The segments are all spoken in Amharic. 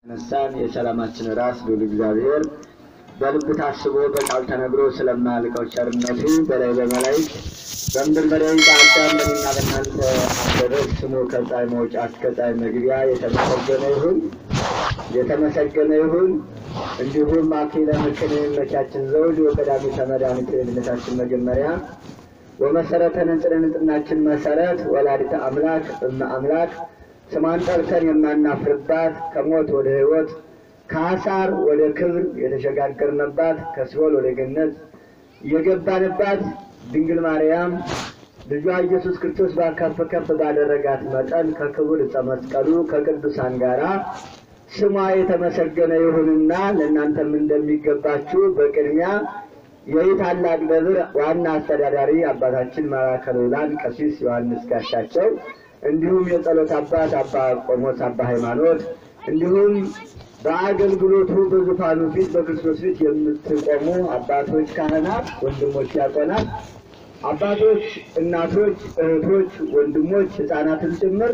ነሳን የሰላማችን ራስ ልዑል እግዚአብሔር በልብ ታስቦ በቃል ተነግሮ ስለማያልቀው ቸርነቱ በላይ በመላእክት በምድር በደቂቀ አዳም በእኔና በእናንተ አንደበት ስሙ ከፀሐይ መውጫ እስከ ፀሐይ መግቢያ የተመሰገነ ይሁን፣ የተመሰገነ ይሁን። እንዲሁም አክሊለ ምክን የመቻችን ዘውድ ወቀዳሚተ መድኃኒት የድነታችን መጀመሪያ ወመሰረተ ንጽሕነ ንጽሕናችን መሰረት ወላዲተ አምላክ እመ አምላክ ስሟን ጠርተን የማናፍርባት ከሞት ወደ ሕይወት ከአሳር ወደ ክብር የተሸጋገርንባት ከሲኦል ወደ ገነት የገባንባት ድንግል ማርያም ልጇ ኢየሱስ ክርስቶስ ከፍ ከፍ ባደረጋት መጠን ከክቡር ዕፀ መስቀሉ ከቅዱሳን ጋራ ስሟ የተመሰገነ ይሁንና ለእናንተም እንደሚገባችሁ በቅድሚያ ይህ ታላቅ ደብር ዋና አስተዳዳሪ አባታችን መላከ ልዑላን ቀሲስ ዮሐንስ ጋሻቸው እንዲሁም የጸሎት አባት አባ ቆሞስ አባ ሃይማኖት እንዲሁም በአገልግሎቱ በዙፋኑ ፊት በክርስቶስ ፊት የምትቆሙ አባቶች፣ ካህናት፣ ወንድሞች፣ ዲያቆናት፣ አባቶች፣ እናቶች፣ እህቶች፣ ወንድሞች፣ ሕፃናትን ጭምር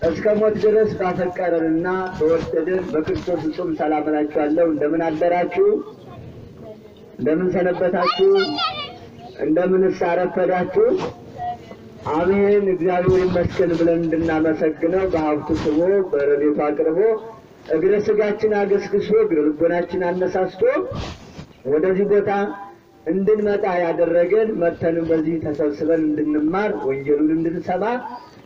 እስከ ሞት ድረስ ባፈቀረንና በወደደን በክርስቶስ ፍጹም ሰላም እላችኋለሁ። እንደምን አደራችሁ? እንደምን ሰነበታችሁ? እንደምንስ አረፈዳችሁ? አሜን። እግዚአብሔር ይመስገን ብለን እንድናመሰግነው በሀብቱ ስቦ በረድኤቱ አቅርቦ እግረ ስጋችን አገስግሶ እግረ ልቦናችን አነሳስቶ ወደዚህ ቦታ እንድንመጣ ያደረገን መተንም በዚህ ተሰብስበን እንድንማር ወንጌሉን እንድንሰማ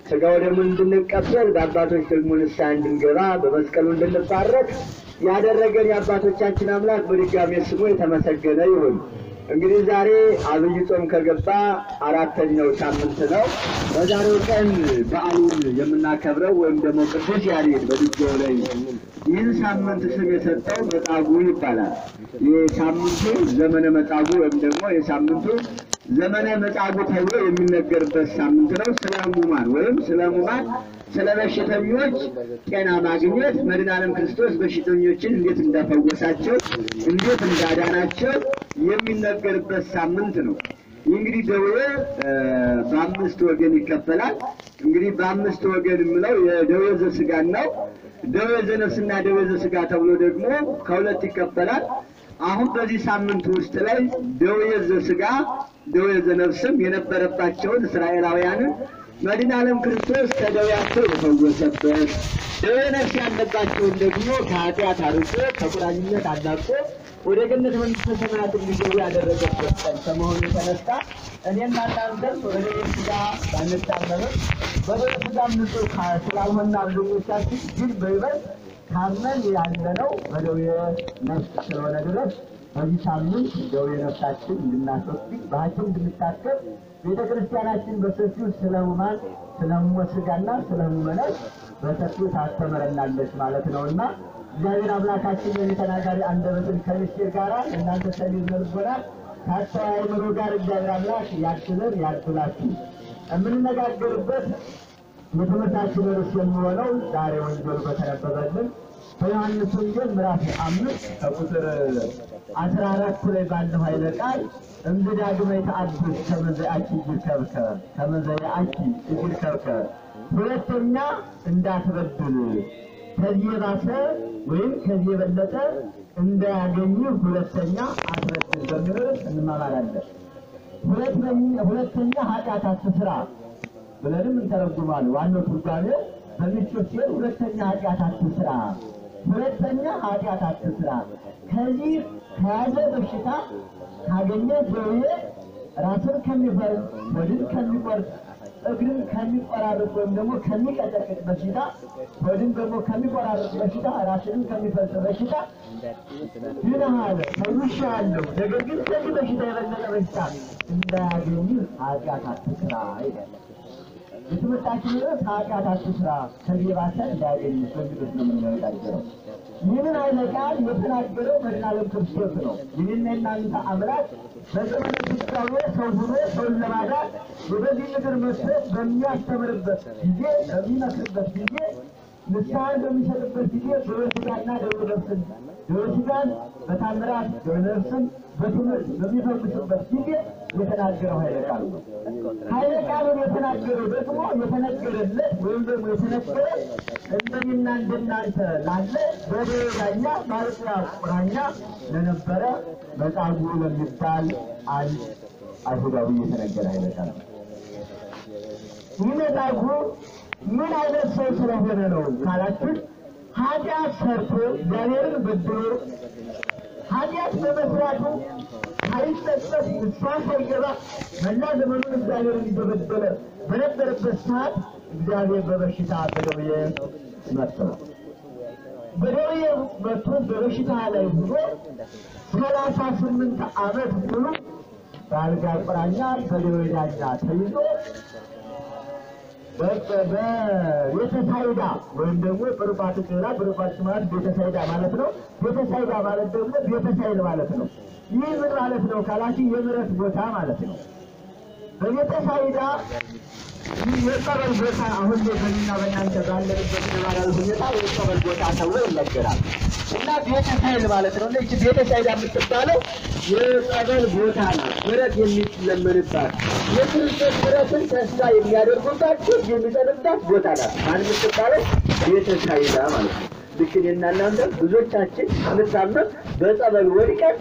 ስጋ ወደሙን እንድንቀበል በአባቶች ደግሞ ንስሐ እንድንገባ በመስቀሉ እንድንባረክ ያደረገን የአባቶቻችን አምላክ በድጋሜ ስሙ የተመሰገነ ይሁን። እንግዲህ ዛሬ አብይ ጾም ከገባ አራተኛው ሳምንት ነው። በዛሬው ቀን በዓሉን የምናከብረው ወይም ደግሞ ቅዱስ ያሬድ በድጓው ላይ ይህን ሳምንት ስም የሰጠው መጻጉዕ ይባላል። የሳምንቱ ዘመነ መጻጉዕ ወይም ደግሞ የሳምንቱ ዘመነ መጻጉዕ ተብሎ የሚነገርበት ሳምንት ነው። ስለ ሕሙማን ወይም ስለ ሕሙማን ስለ በሽተኞች ጤና ማግኘት መድኃኔ ዓለም ክርስቶስ በሽተኞችን እንዴት እንዳፈወሳቸው እንዴት እንዳዳናቸው የሚነገርበት ሳምንት ነው። ይህ እንግዲህ ደዌ በአምስት ወገን ይከፈላል። እንግዲህ በአምስት ወገን የምለው የደዌ ዘሥጋን ነው። ደዌ ዘነፍስና ደዌ ዘሥጋ ተብሎ ደግሞ ከሁለት ይከፈላል። አሁን በዚህ ሳምንት ውስጥ ላይ ደዌ ዘሥጋ ደዌ ዘነፍስም የነበረባቸውን እስራኤላውያንን መድኃኔ ዓለም ክርስቶስ ከደዌያቸው የፈወሰበት ደዌ ነፍስ ያለባቸውን ደግሞ ከኃጢአት አርቆ ከቁራኝነት አላቆ ወደ ገነት መንግሥተ ሰማያት እንዲገቡ ያደረገበት ቀን ከመሆኑ የተነሳ እኔና እናንተም በደዌ ሥጋ ባንታመምም በደዌ ሥጋም ንጹሕ ስላልሆነ አብዛኞቻችን ግን በይበልጥ ታመን ያለነው በደዌ ነፍስ ስለሆነ ድረስ በዚህ ሳምንት ደዌ ነፍሳችን እንድናስወግድ በሐኪም እንድንታከም ቤተ ክርስቲያናችን በሰፊው ስለ ሕሙማን ስለ ሕሙመ ሥጋና ስለ ሕሙመ ነፍስ በሰፊው ታስተምረናለች ማለት ነውና እግዚአብሔር አምላካችን የኔ ተናጋሪ አንደበትን ከምስጢር ጋራ እናንተ ሰሚ ልቦና ከአስተዋይ አእምሮ ጋር እግዚአብሔር አምላክ ያድለን ያድላችሁ። የምንነጋገርበት የትምህርታችን ርዕስ የሚሆነው ዛሬ ወንጌሉ በተነበበልን በዮሐንስ ወንጌል ምዕራፍ 5 ከቁጥር 14 ላይ ባለው ኃይለ ቃል እምዝ ዳግመ ይትአብስ ከመ ዘየአኪ ይርከብከ ከመ ዘየአኪ ይርከብከ፣ ሁለተኛ እንዳትበድል ከዚህ የባሰ ወይም ከዚህ የበለጠ እንዳያገኝህ ሁለተኛ አትበድል በሚል ርዕስ እንማማራለን። ሁለተኛ ኃጢአት አትስራ ብለንም እንተረጉማለን። ዋናው ትርጓሜው በሚስጥር ሲሆን ሁለተኛ ኃጢአት አትስራ፣ ሁለተኛ ኃጢአት አትስራ። ከዚህ ከያዘ በሽታ ካገኘ ደዌ ራስን ከሚፈርድ ሆድን ከሚቆርጥ እግርን ከሚቆራርጥ ወይም ደግሞ ከሚቀጠቅጥ በሽታ ሆድን ደግሞ ከሚቆራርጥ በሽታ ራስንም ከሚፈልጥ በሽታ ድነሃል፣ ፈውሻለሁ። ነገር ግን ከዚህ በሽታ የበለጠ በሽታ እንዳያገኝህ ኃጢአት አትስራ ይላል። የትምህርታችን ርዕስ ኃጢአት አትስራ ከዚህ የባሰ እንዳያገኝህ በሚል ነው የምንነጋገረው። ይህንን ኃይለ ቃል የተናገረው መድኃኔ ዓለም ክርስቶስ ነው። ይህን የእናንተ አምላክ በዘመነ ፍጻሜ ሰው ሆኖ ሰውን ለማዳን ወደዚህ ምድር መጥቶ በሚያስተምርበት ጊዜ፣ በሚመክርበት ጊዜ፣ ንስሐን በሚሰጥበት ጊዜ ደዌ ሥጋና ደዌ ነፍስን ደዌ ሥጋን በታምራት ደዌ ነፍስን በትምህርት በሚፈውስበት ጊዜ የተናገረው ኃይለ ቃል ነው። ኃይለ ቃሉን የተናገረው ደግሞ የተነገረለት ወይም ደግሞ የተነገረ እንደኔና እንደናንተ ላለ በደዌ ዳኛ በአልጋ ቁራኛ ለነበረ መጻጉዕ ለሚባል አንድ አይሁዳዊ የተነገረ ኃይለ ቃል ነው። ይህ መጻጉዕ ምን አይነት ሰው ስለሆነ ነው ካላችሁ፣ ኃጢአት ሰርቶ እግዚአብሔርን በድሎ ኃጢአት በመስራቱ ሳይጸጸት ንስሐ ሳይገባ መላ ዘመኑን እግዚአብሔርን እየበደለ በነበረበት ሰዓት እግዚአብሔር በበሽታ በደዌ መታው። በደዌ መጥቶ በበሽታ ላይ ሆኖ 38 ዓመት ሙሉ በአልጋ ቁራኛ በደዌ ዳኛ ተይዞ በቤተሳይዳ ወይም ደግሞ ብርባት ጭራ ብርባት ማለት ቤተሳይዳ ማለት ነው። ቤተሳይዳ ማለት ደግሞ ቤተሳይል ማለት ነው። ይህ ምን ማለት ነው ካላችሁ የምሕረት ቦታ ማለት ነው። በቤተሳይዳ የጸበል ቦታ አሁን ላይ በእኔና በእናንተ ባለንበት ነባራዊ ሁኔታ የጸበል ቦታ ተብሎ ይነገራል እና ቤተሳይል ማለት ነው። ይህች ቤተሳይዳ የምትባለው የጸበል ቦታ ናት። ምሕረት የሚለመንባት የክርስቶስ ምሕረትን ተስፋ የሚያደርጉባት ሕግ የሚጸንባት ቦታ ናት። ማን የምትባለው? ቤተሳይዳ ማለት ነው። ልክ እኔና እናንተ ብዙዎቻችን ስንታመም በጸበል ወድቀን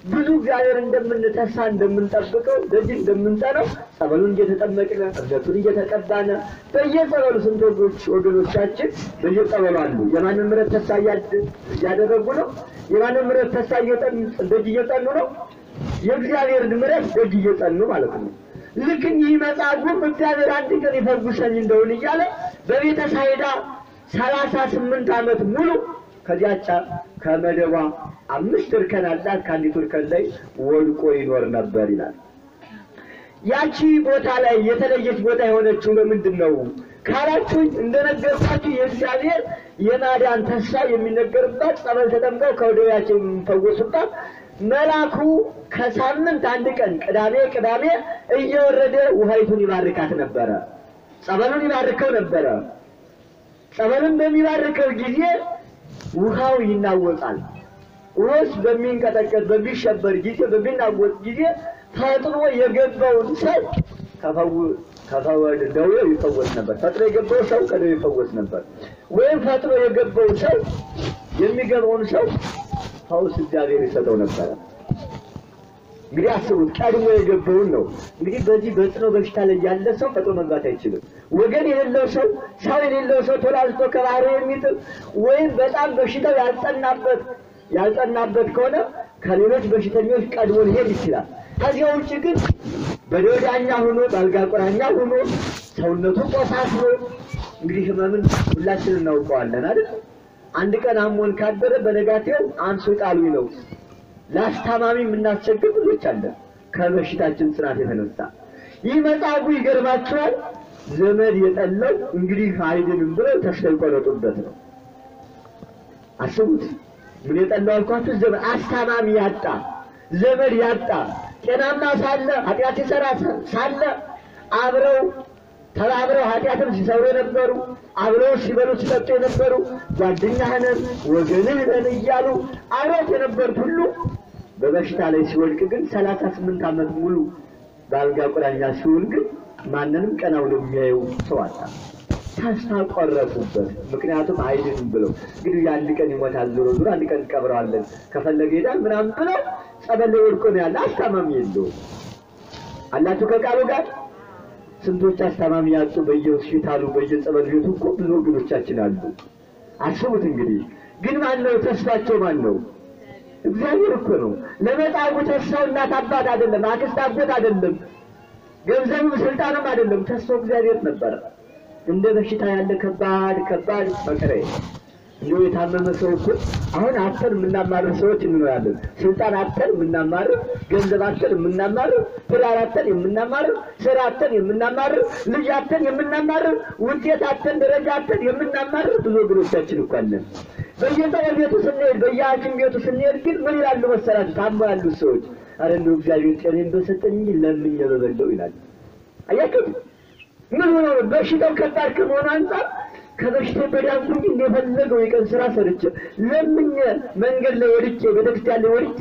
ብዙ እግዚአብሔር እንደምንተሳ እንደምንጠብቀው ደጅ እንደምንጸነው ጸበሉን እየተጠመቅን እምነቱን እየተቀባነ በየጸበሉ ስንት ወገኖቻችን በየጸበሉ አሉ። የማንን ምሕረት ተስፋ እያደረጉ ነው? የማንን ምሕረት ተስፋ ደጅ እየጸኑ ነው? የእግዚአብሔርን ምሕረት ደጅ እየጸኑ ማለት ነው። ልክ ይህ መጻጉዕም እግዚአብሔር አንድ ቀን ይፈውሰኝ እንደሆን እያለ በቤተ ሳይዳ 38 ዓመት ሙሉ ከዚያቻ ከመደቧ 5 እርከን አላት። ከአንዲቱ እርከን ላይ ወድቆ ይኖር ነበር ይላል። ያቺ ቦታ ላይ የተለየች ቦታ የሆነችው ለምንድን ነው ካላችሁኝ፣ እንደነገርኳችሁ የእግዚአብሔር የማዳን ተስፋ የሚነገርባት ጸበል ተጠምቀው ከደዌያቸው የሚፈወሱባት መልአኩ ከሳምንት አንድ ቀን ቅዳሜ ቅዳሜ እየወረደ ውሃይቱን ይባርካት ነበረ። ጸበሉን ይባርከው ነበረ። ጸበሉን በሚባርከው ጊዜ ውሃው ይናወጣል። ውሃውስ በሚንቀጠቀጥ በሚሸበር ጊዜ በሚናወጥ ጊዜ ፈጥኖ የገባውን ሰው ከደዌው ይፈወስ ነበር። ፈጥኖ የገባው ሰው ከደዌው ይፈወስ ነበር። ወይም ፈጥኖ የገባው ሰው የሚገባውን ሰው ፈውስ እግዚአብሔር ይሰጠው ነበር። እንግዲህ አስቡት፣ ቀድሞ የገባውን ነው። እንግዲህ በዚህ በጽኑ በሽታ ላይ ያለ ሰው ፈጥኖ መግባት አይችልም። ወገን የሌለው ሰው፣ ሰው የሌለው ሰው ቶላልቶ ከባህሩ የሚጥል ወይም በጣም በሽታው ያልጸናበት ከሆነ ከሌሎች በሽተኞች ቀድሞ ሊሄድ ይችላል። ከዚያ ውጭ ግን በደዌ ዳኛ ሆኖ በአልጋ ቁራኛ ሆኖ ሰውነቱ ቆሳስሎ እንግዲህ ህመምን ሁላችንን እናውቀዋለን አይደል? አንድ ቀን አሞን ካደረ በነጋቴው አንሱ ጣሉኝ ነው። ላስታማሚ የምናስቸግር ብዙዎች አለን ከበሽታችን ጽናት የተነሳ። ይህ መጻጉዕ ይገርማችኋል፣ ዘመድ የጠላው እንግዲህ አይድንም ብለው ተስፋ የቆረጡበት ነው። አስቡት፣ ምን የጠላው አልኳችሁ? ዘመድ አስታማሚ ያጣ፣ ዘመድ ያጣ፣ ጤናማ ሳለ ኃጢአት ሲሰራ ሳለ አብረው ተባብረው ኃጢአትም ሲሰሩ የነበሩ አብረው ሲበሉ ሲጠጡ የነበሩ ጓደኛህ ነን ወገንህ ነን እያሉ አብረውት የነበሩት ሁሉ በበሽታ ላይ ሲወድቅ ግን 38 ዓመት ሙሉ በአልጋ ቁራኛ ሲውል ግን ማንንም ቀና ብሎ የሚያየው ሰው አጣ። ተስፋ ቆረጡበት። ምክንያቱም አይድንም ብለው እንግዲህ አንድ ቀን ይሞታል፣ ዞሮ ዞሮ አንድ ቀን እንቀብረዋለን፣ ከፈለገ ይሄዳል ምናምን ብለው ጸበል ላይ ወድቆ ነው ያለ። አስታማሚ የለውም። አላችሁ ከቃሉ ጋር ስንቶች አስታማሚ ያጡ በየሆስፒታሉ በየጸበል ቤቱ እኮ ብዙ ወገኖቻችን አሉ። አስቡት እንግዲህ ግን ማን ነው ተስፋቸው? ማን ነው? እግዚአብሔር እኮ ነው። ለመጻጉዕ ተስፋው እናት አባት አይደለም፣ አክስት አጎት አይደለም፣ ገንዘቡም ስልጣንም አይደለም። ተስፋው እግዚአብሔር ነበረ። እንደ በሽታ ያለ ከባድ ከባድ መከራ እንደው የታመመ ሰው እኮ አሁን አተን የምናማርር ሰዎች እንኖራለን። ስልጣን አተን የምናማርር፣ ገንዘብ አተን የምናማርር፣ ትዳር አተን የምናማርር፣ ስራ አተን የምናማርር፣ ልጅ አተን የምናማርር፣ ውጤት አተን ደረጃ አተን የምናማርር ብዙ ወገኖቻችን እኮ አለን። በየጸበል ቤቱ ስንሄድ በየሐኪም ቤቱ ስንሄድ ግን ምን ይላሉ መሰላችሁ? ታመው ያሉት ሰዎች ኧረ እንደው እግዚአብሔር ጤናዬን በሰጠኝ እንጂ ለምኜ በበላሁ ይላሉ። አያችሁት? ምን ሆኖ ነው? በሽታው ከባድ ከመሆኑ አንጻር ከበሽታው በዳንኩኝ እንደፈለገው የቀን ስራ ሰርቼ ለምኜ መንገድ ላይ ወድቄ ቤተክርስቲያን ላይ ወድቄ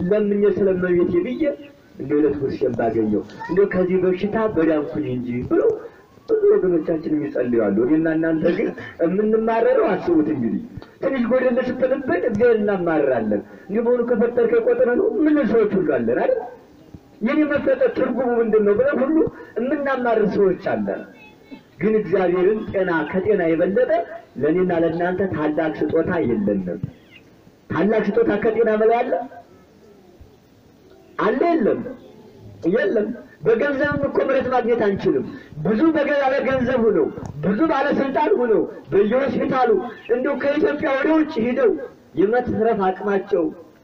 ለምኜ ስለመቤቴ ብዬ እንደው ዕለት ጉርሴን ባገኘው እንደው ከዚህ በሽታ በዳንኩኝ እንጂ ብሎ ብዙ ወገኖቻችን የሚጸልዩ አሉ። እኔና እናንተ ግን የምንማረረው አስቡት እንግዲህ ትንሽ ጎደል ስትልብን እግዚአብሔር እናማርራለን። እንዲህ በሆኑ ከፈጠርከኝ ቆጥረህ ነው ምን ሰዎች ሁሉ አለን አይደል? የኔ መፈጠር ትርጉሙ ምንድን ነው ብለን ሁሉ የምናማርር ሰዎች አለን። ግን እግዚአብሔርን ጤና ከጤና የበለጠ ለእኔና ለእናንተ ታላቅ ስጦታ የለንም። ታላቅ ስጦታ ከጤና በላይ አለ አለ? የለም፣ የለም። በገንዘብም እኮ ምሕረት ማግኘት አንችልም። ብዙ በገዛ ገንዘብ ሆነው ብዙ ባለስልጣን ሆነው በየሆስፒታሉ እንደው ከኢትዮጵያ ወደ ውጭ ሂደው የመትረፍ አቅማቸው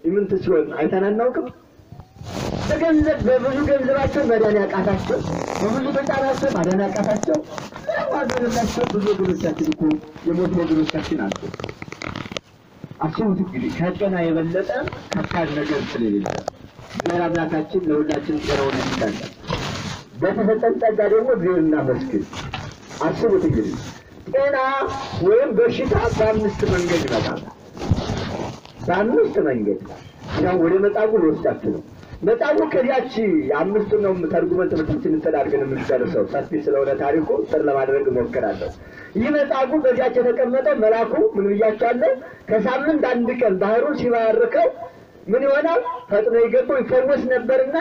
ኢምንት ሲሆን አይተን አናውቅም። በገንዘብ በብዙ ገንዘባቸው መዳን ያቃታቸው፣ በብዙ በጫናቸው ማዳን ያቃታቸው፣ ምንም ዋጋ የሌላቸው ብዙ ወገኖቻችን እኮ የሞቱ ወገኖቻችን አሉ። አስቡት እንግዲህ ከጤና የበለጠ ከባድ ነገር ስለሌለ እግዚአብሔር አምላካችን ለሁላችን ጤናውን ይስጠን። በተሰጠን ጸጋ ደግሞ እግዚአብሔር እናመስግን። አስቡት እንግዲህ ጤና ወይም በሽታ በአምስት መንገድ ይመጣል። በአምስት መንገድ ያው ወደ መጻጉዕ ልወስዳችሁ ነው። መጻጉዕ ከዚያች አምስቱን ነው ተርጉመን ትምህርታችንን እንትን አድርገን የምንጨርሰው። ሰፊ ስለሆነ ታሪኩ ጥር ለማድረግ እሞክራለሁ። ይህ መጻጉዕ በዚያች የተቀመጠው መልአኩ ምን ብያቸዋለሁ? ከሳምንት አንድ ቀን ባህሩን ሲባርከው ምን ይሆናል? ፈጥኖ የገባው ይፈወስ ነበርና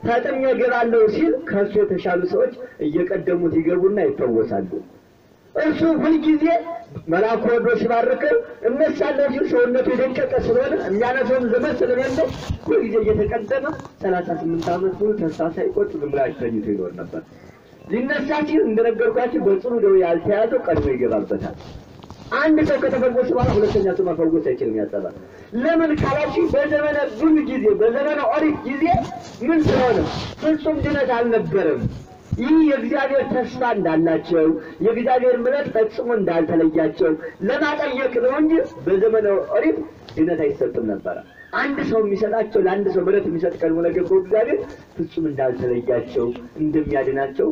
ፈጥኜ እገባለሁ ሲል ከእሱ የተሻሉ ሰዎች እየቀደሙት ይገቡና ይፈወሳሉ። እርሱ ሁልጊዜ መልአኩ ወዶ ሲባርከው እነሳለሁ ሲል ሰውነቱ የደቀቀ ስለሆነ የሚያነሳውም ዘመን ስለሌለው ሁልጊዜ እየተቀደመ 38 ዓመት ሙሉ ተስፋ ሳይቆርጥ ዝም ብሎ ተኝቶ ይኖር ነበር። ሊነሳ ሲል እንደነገርኳችሁ በጽኑ ደዌ ያልተያዘው ቀድሞ ይገባበታል። አንድ ሰው ከተፈወሰ በኋላ ሁለተኛ ሰው መፈወስ አይችልም። ያጸባል። ለምን ካላችሁ በዘመነ ብሉይ ጊዜ በዘመነ ኦሪት ጊዜ ምን ስለሆነ ፍጹም ድነት አልነበረም። ይህ የእግዚአብሔር ተስፋ እንዳላቸው የእግዚአብሔር ምሕረት ፈጽሞ እንዳልተለያቸው ለማጠየቅ ነው እንጂ በዘመነ ኦሪት ድነት አይሰጥም ነበረ። አንድ ሰው የሚሰጣቸው ለአንድ ሰው ምሕረት የሚሰጥ ቀድሞ ለገባው እግዚአብሔር ፍጹም እንዳልተለያቸው እንደሚያድናቸው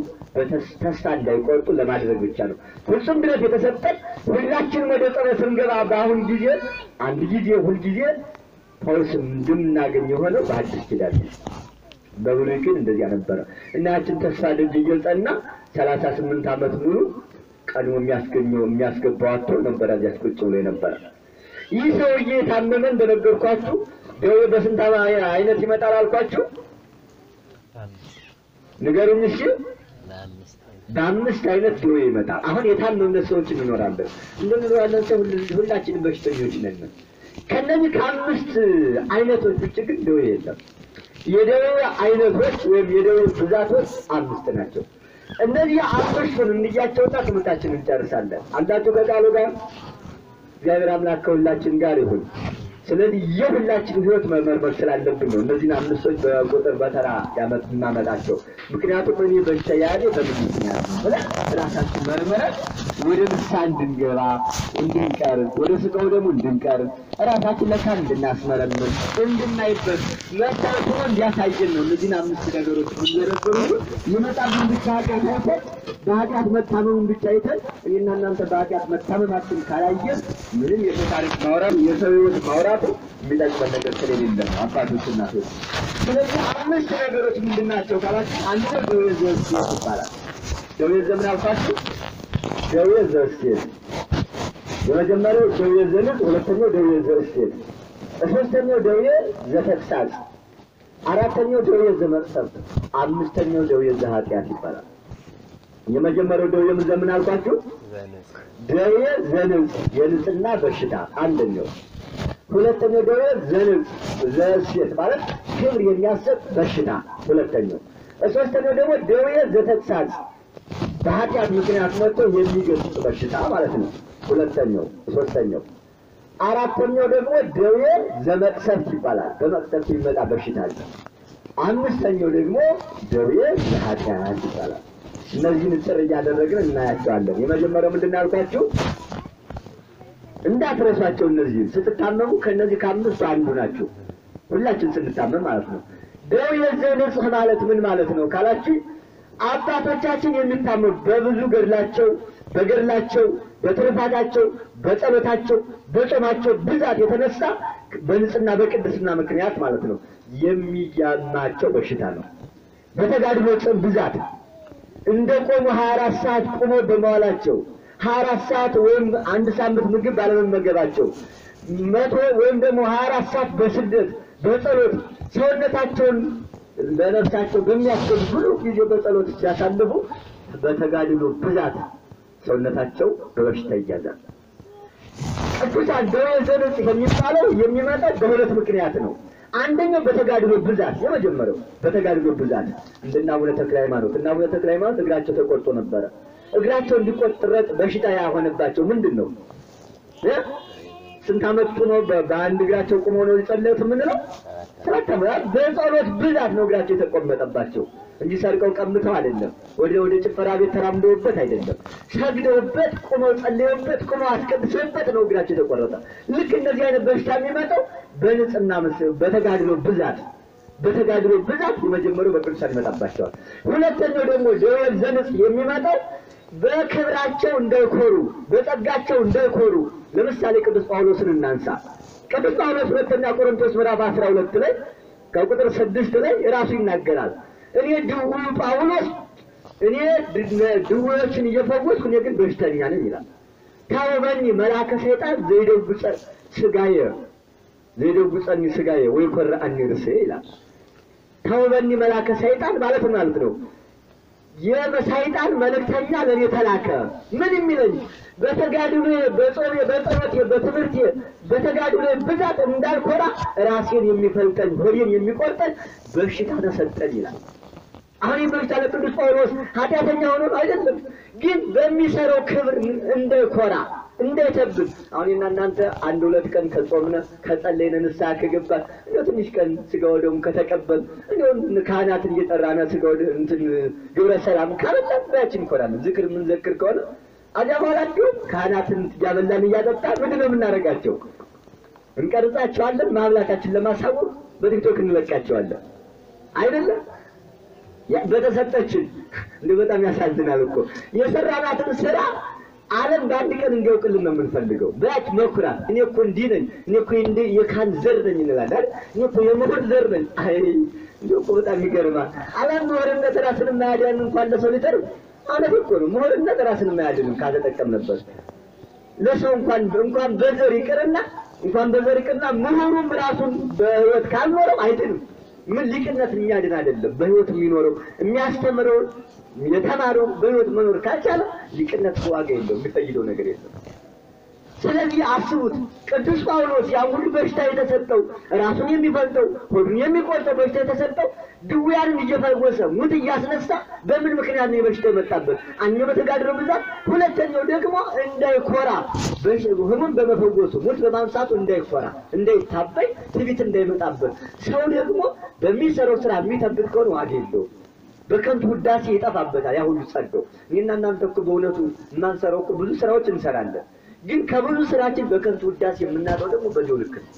ተስፋ እንዳይቆርጡ ለማድረግ ብቻ ነው። ፍጹም ድነት የተሰጠን ሁላችንም ወደ ጸሎት ስንገባ በአሁን ጊዜ አንድ ጊዜ ሁልጊዜ ፈውስ እንደምናገኝ የሆነው በአዲስ ኪዳን ነው። በብሉይ ግን እንደዚያ ነበረ እና ያችን ተስፋ ደጅ እየጸና 38 ዓመት ሙሉ ቀድሞ የሚያስገኘው የሚያስገባው አጥቶ ነበር። እዚያች ቁጭ ብሎ የነበረ ይህ ሰውዬ የታመመ እንደነገርኳችሁ ደዌ በስንት አይነት ይመጣል አልኳችሁ? ንገሩኝ እስኪ። በአምስት አይነት ደዌ ይመጣል። አሁን የታመምነ ሰዎች እንኖራለን። እንደምኖራለን ሰው ሁላችንም በሽተኞች ነን። ከነዚህ ከአምስት አይነቶች ውጭ ግን ደዌ የለም። የደዌ አይነቶች ወይም የደዌ ብዛቶች አምስት ናቸው። እነዚህ አምስቱን እንያቸውና ትምህርታችንን እንጨርሳለን። አንዳችሁ ከቃሉ ጋር እግዚአብሔር አምላክ ከሁላችን ጋር ይሁን። ስለዚህ የሁላችን ሕይወት መመርመር ስላለብን ነው እነዚህን አምስቶች በቁጥር በተራ የማመጣቸው። ምክንያቱም እኔ በሽታ ያለ በምን ምክንያት ነው ብለን ራሳችን መርምረን ወደ ንስሐ እንድንገባ እንድንቀርብ፣ ወደ ስጋው ደግሞ እንድንቀርብ፣ ራሳችን ለካ እንድናስመረምር እንድናይበት መታወቅ ሆኖ እንዲያሳየን ነው። እነዚህን አምስት ነገሮች የምንዘረዝሩ ይመጣብን ብቻ ኃጢአት አይተን በኃጢአት መታመሙን ብቻ አይተን እኔና እናንተ በኃጢአት መታመማችን ካላየን ምንም የሰው ታሪክ ማውራት የሰው ሕይወት ማውራቱ የሚጠቅመን ነገር ስለሌለ ነው። አባቶች እናቶች። ስለዚህ አምስት ነገሮች ምንድን ናቸው ካላችሁ፣ አንደኛው ደዌ ዘእሴት ይባላል። ደዌ ዘምን አልኳችሁ? ደዌ ዘእሴት። የመጀመሪያው ደዌ ዘንጽ፣ ሁለተኛው ደዌ ዘእሴት፣ ሶስተኛው ደዌ ዘተግሳጽ፣ አራተኛው ደዌ ዘመቅሰፍት፣ አምስተኛው ደዌ ዘኃጢአት ይባላል። የመጀመሪያው ደዌ ምን ዘምን አልኳችሁ? ደዌ ዘንጽ የንጽህና በሽታ አንደኛው። ሁለተኛው ደዌ ዘንጽ ዘእሴት ማለት ክብር የሚያሰጥ በሽታ ሁለተኛው። ሶስተኛው ደግሞ ደዌ ዘተግሳጽ በኃጢአት ምክንያት መጥቶ የሚገስጽ በሽታ ማለት ነው። ሁለተኛው ሶስተኛው። አራተኛው ደግሞ ደዌ ዘመቅሰፍት ይባላል። በመቅሰፍት የሚመጣ በሽታ አለ። አምስተኛው ደግሞ ደዌ ዘኃጢአት ይባላል። እነዚህን እጥር እያደረግን እናያቸዋለን። የመጀመሪያው ምንድን ነው ያልኳችሁ? እንዳትረሷቸው። እነዚህን ስትታመሙ ከእነዚህ ከአምስቱ አንዱ ናቸው። ሁላችን ስንታመም ማለት ነው። ደዌ ዘንጽሕ ማለት ምን ማለት ነው ካላችሁ አባቶቻችን የሚታመሙ በብዙ ገድላቸው በገድላቸው በትሩፋታቸው በጸሎታቸው በጾማቸው ብዛት የተነሳ በንጽህና በቅድስና ምክንያት ማለት ነው የሚያማቸው በሽታ ነው። በተጋድሎ ጽም ብዛት እንደቆሙ 24 ሰዓት ቆመው በመዋላቸው 24 ሰዓት ወይም አንድ ሳምንት ምግብ ባለመመገባቸው መቶ ወይም ደግሞ 24 ሰዓት በስደት በጸሎት ሰውነታቸውን ለነፍሳቸው በሚያስገቡ ብዙ ጊዜ በጸሎት ሲያሳልፉ በተጋድሎ ብዛት ሰውነታቸው በበሽታ ይያዛል። ቅዱሳን ደዌ ዘንጽሕ የሚባለው የሚመጣው በሁለት ምክንያት ነው። አንደኛው በተጋድሎ ብዛት፣ የመጀመሪያው በተጋድሎ ብዛት እንደነ አቡነ ተክለ ሃይማኖት። እና አቡነ ተክለ ሃይማኖት እግራቸው ተቆርጦ ነበረ። እግራቸው እንዲቆረጥ በሽታ ያሆነባቸው ምንድን ነው? ስንት ዓመት ነው በአንድ እግራቸው ቆመው ነው የጸለዩት የምንለው? 7 ዓመት በጸሎት ብዛት ነው እግራቸው የተቆመጠባቸው እንጂ ሰርቀው ቀምተው አይደለም። ወደ ጭፈራ ቤት ተራምደውበት አይደለም። ሰግደውበት ቆመው ጸልየውበት ቆመው አስቀድሰውበት ነው እግራቸው የተቆረጠ። ልክ እንደዚህ አይነት በሽታ የሚመጣው በንጽህና በተጋድሎ ብዛት በተጋድሎ ብዛት የመጀመሪያው በቅዱሳን ይመጣባቸዋል። ሁለተኛው ደግሞ ደዌ ዘንጽሕ የሚመጣው በክብራቸው እንዳይኮሩ በጸጋቸው እንዳይኮሩ። ለምሳሌ ቅዱስ ጳውሎስን እናንሳ። ቅዱስ ጳውሎስ ሁለተኛ ቆሮንቶስ ምዕራፍ 12 ላይ ከቁጥር 6 ላይ ራሱ ይናገራል። እኔ ድውዩ ጳውሎስ እኔ ድውዮችን እየፈወስኩ እኔ ግን በሽተኛ ነኝ ይላል። ታወበኒ መልአከ ሰይጣን ዘይደጉጸ ስጋየ ዘይደጉጸኒ ስጋየ ወይኮርዐኒ ርእስየ ይላል። ታወበኒ መልአከ ሰይጣን ማለት ማለት ነው የሰይጣን መልእክተኛ ለኔ ተላከ። ምን የሚለኝ? በተጋድሎ በጾሜ በጸሎቴ በትምህርቴ በተጋድሎ ብዛት እንዳልኮራ ራሴን የሚፈልጠኝ ሆዴን የሚቆርጠኝ በሽታ ተሰጠኝ ይላል። አሁን ይህ በሽታ ለቅዱስ ጳውሎስ ኃጢአተኛ ሆኖ አይደለም፣ ግን በሚሰራው ክብር እንዳይኮራ እንዳይተብት። አሁን እኔና እናንተ አንድ ሁለት ቀን ከጾምነ ከጸለይነ ንስሐ ከገባን እንደው ትንሽ ቀን ስጋ ወደሙ ከተቀበል እንደው ካህናትን እየጠራነ ስጋ ወደ እንትን ግብረ ሰላም ካለና ባያችን እንኮራለን። ዝክር የምንዘክር ከሆነ አዚያ በኋላ እንዲሁም ካህናትን እያበላን እያጠጣን ምንድን ነው የምናደርጋቸው? እንቀርጻቸዋለን። ማምላካችን ለማሳወቅ በቲክቶክ እንለቃቸዋለን። አይደለም በተሰጠችን እንደ በጣም ያሳዝናል እኮ የሰራናትን ስራ ዓለም በአንድ ቀን እንዲያውቅልን ነው የምንፈልገው። በያች መኩራት እኔ እኮ እንዲህ ነኝ፣ እኔ እኮ እንዲህ የካህን ዘር ነኝ እንላለን አይደል? እኔ እኮ የምሁር ዘር ነኝ። አይ እንዲህ እኮ በጣም ይገርማል። ዓለም ምሁርነት ራስን የማያድን እንኳን ለሰው ሊተርፍ እውነት እኮ ነው። ምሁርነት ራስን የማያድንም ካልተጠቀምንበት ለሰው እንኳን በዘር ይቅርና እንኳን በዘር ይቅርና ምሁሩም ራሱን በህይወት ካልኖረው አይድንም። ምን ሊቅነት የሚያድን አይደለም። በህይወት የሚኖረው የሚያስተምረው የተማረው በህይወት መኖር ካልቻለ ሊቅነት ዋጋ የለውም፣ የሚፈይደው ነገር የለም። ስለዚህ አስቡት፣ ቅዱስ ጳውሎስ ያ ሁሉ በሽታ የተሰጠው ራሱን የሚፈልጠው ሆዱን የሚቆርጠው በሽታ የተሰጠው ድውያንን እየፈወሰ ሙት እያስነሳ በምን ምክንያት ነው የበሽታ የመጣበት? አንደኛው በተጋድሎ ብዛት፣ ሁለተኛው ደግሞ እንዳይኮራ ህሙም በመፈወሱ ሙት በማንሳቱ እንዳይኮራ እንዳይታበይ ትዕቢት እንዳይመጣበት። ሰው ደግሞ በሚሰራው ስራ የሚጠብቅ ከሆነ ዋጋ የለውም። በከንቱ ውዳሴ ይጠፋበታል ያ ሁሉ ጸጋው። እኔና እናንተ እኮ በእውነቱ የማንሰራው እኮ ብዙ ስራዎች እንሰራለን፣ ግን ከብዙ ስራችን በከንቱ ውዳሴ የምናጣው ደግሞ በዚሁ ልክ ነው።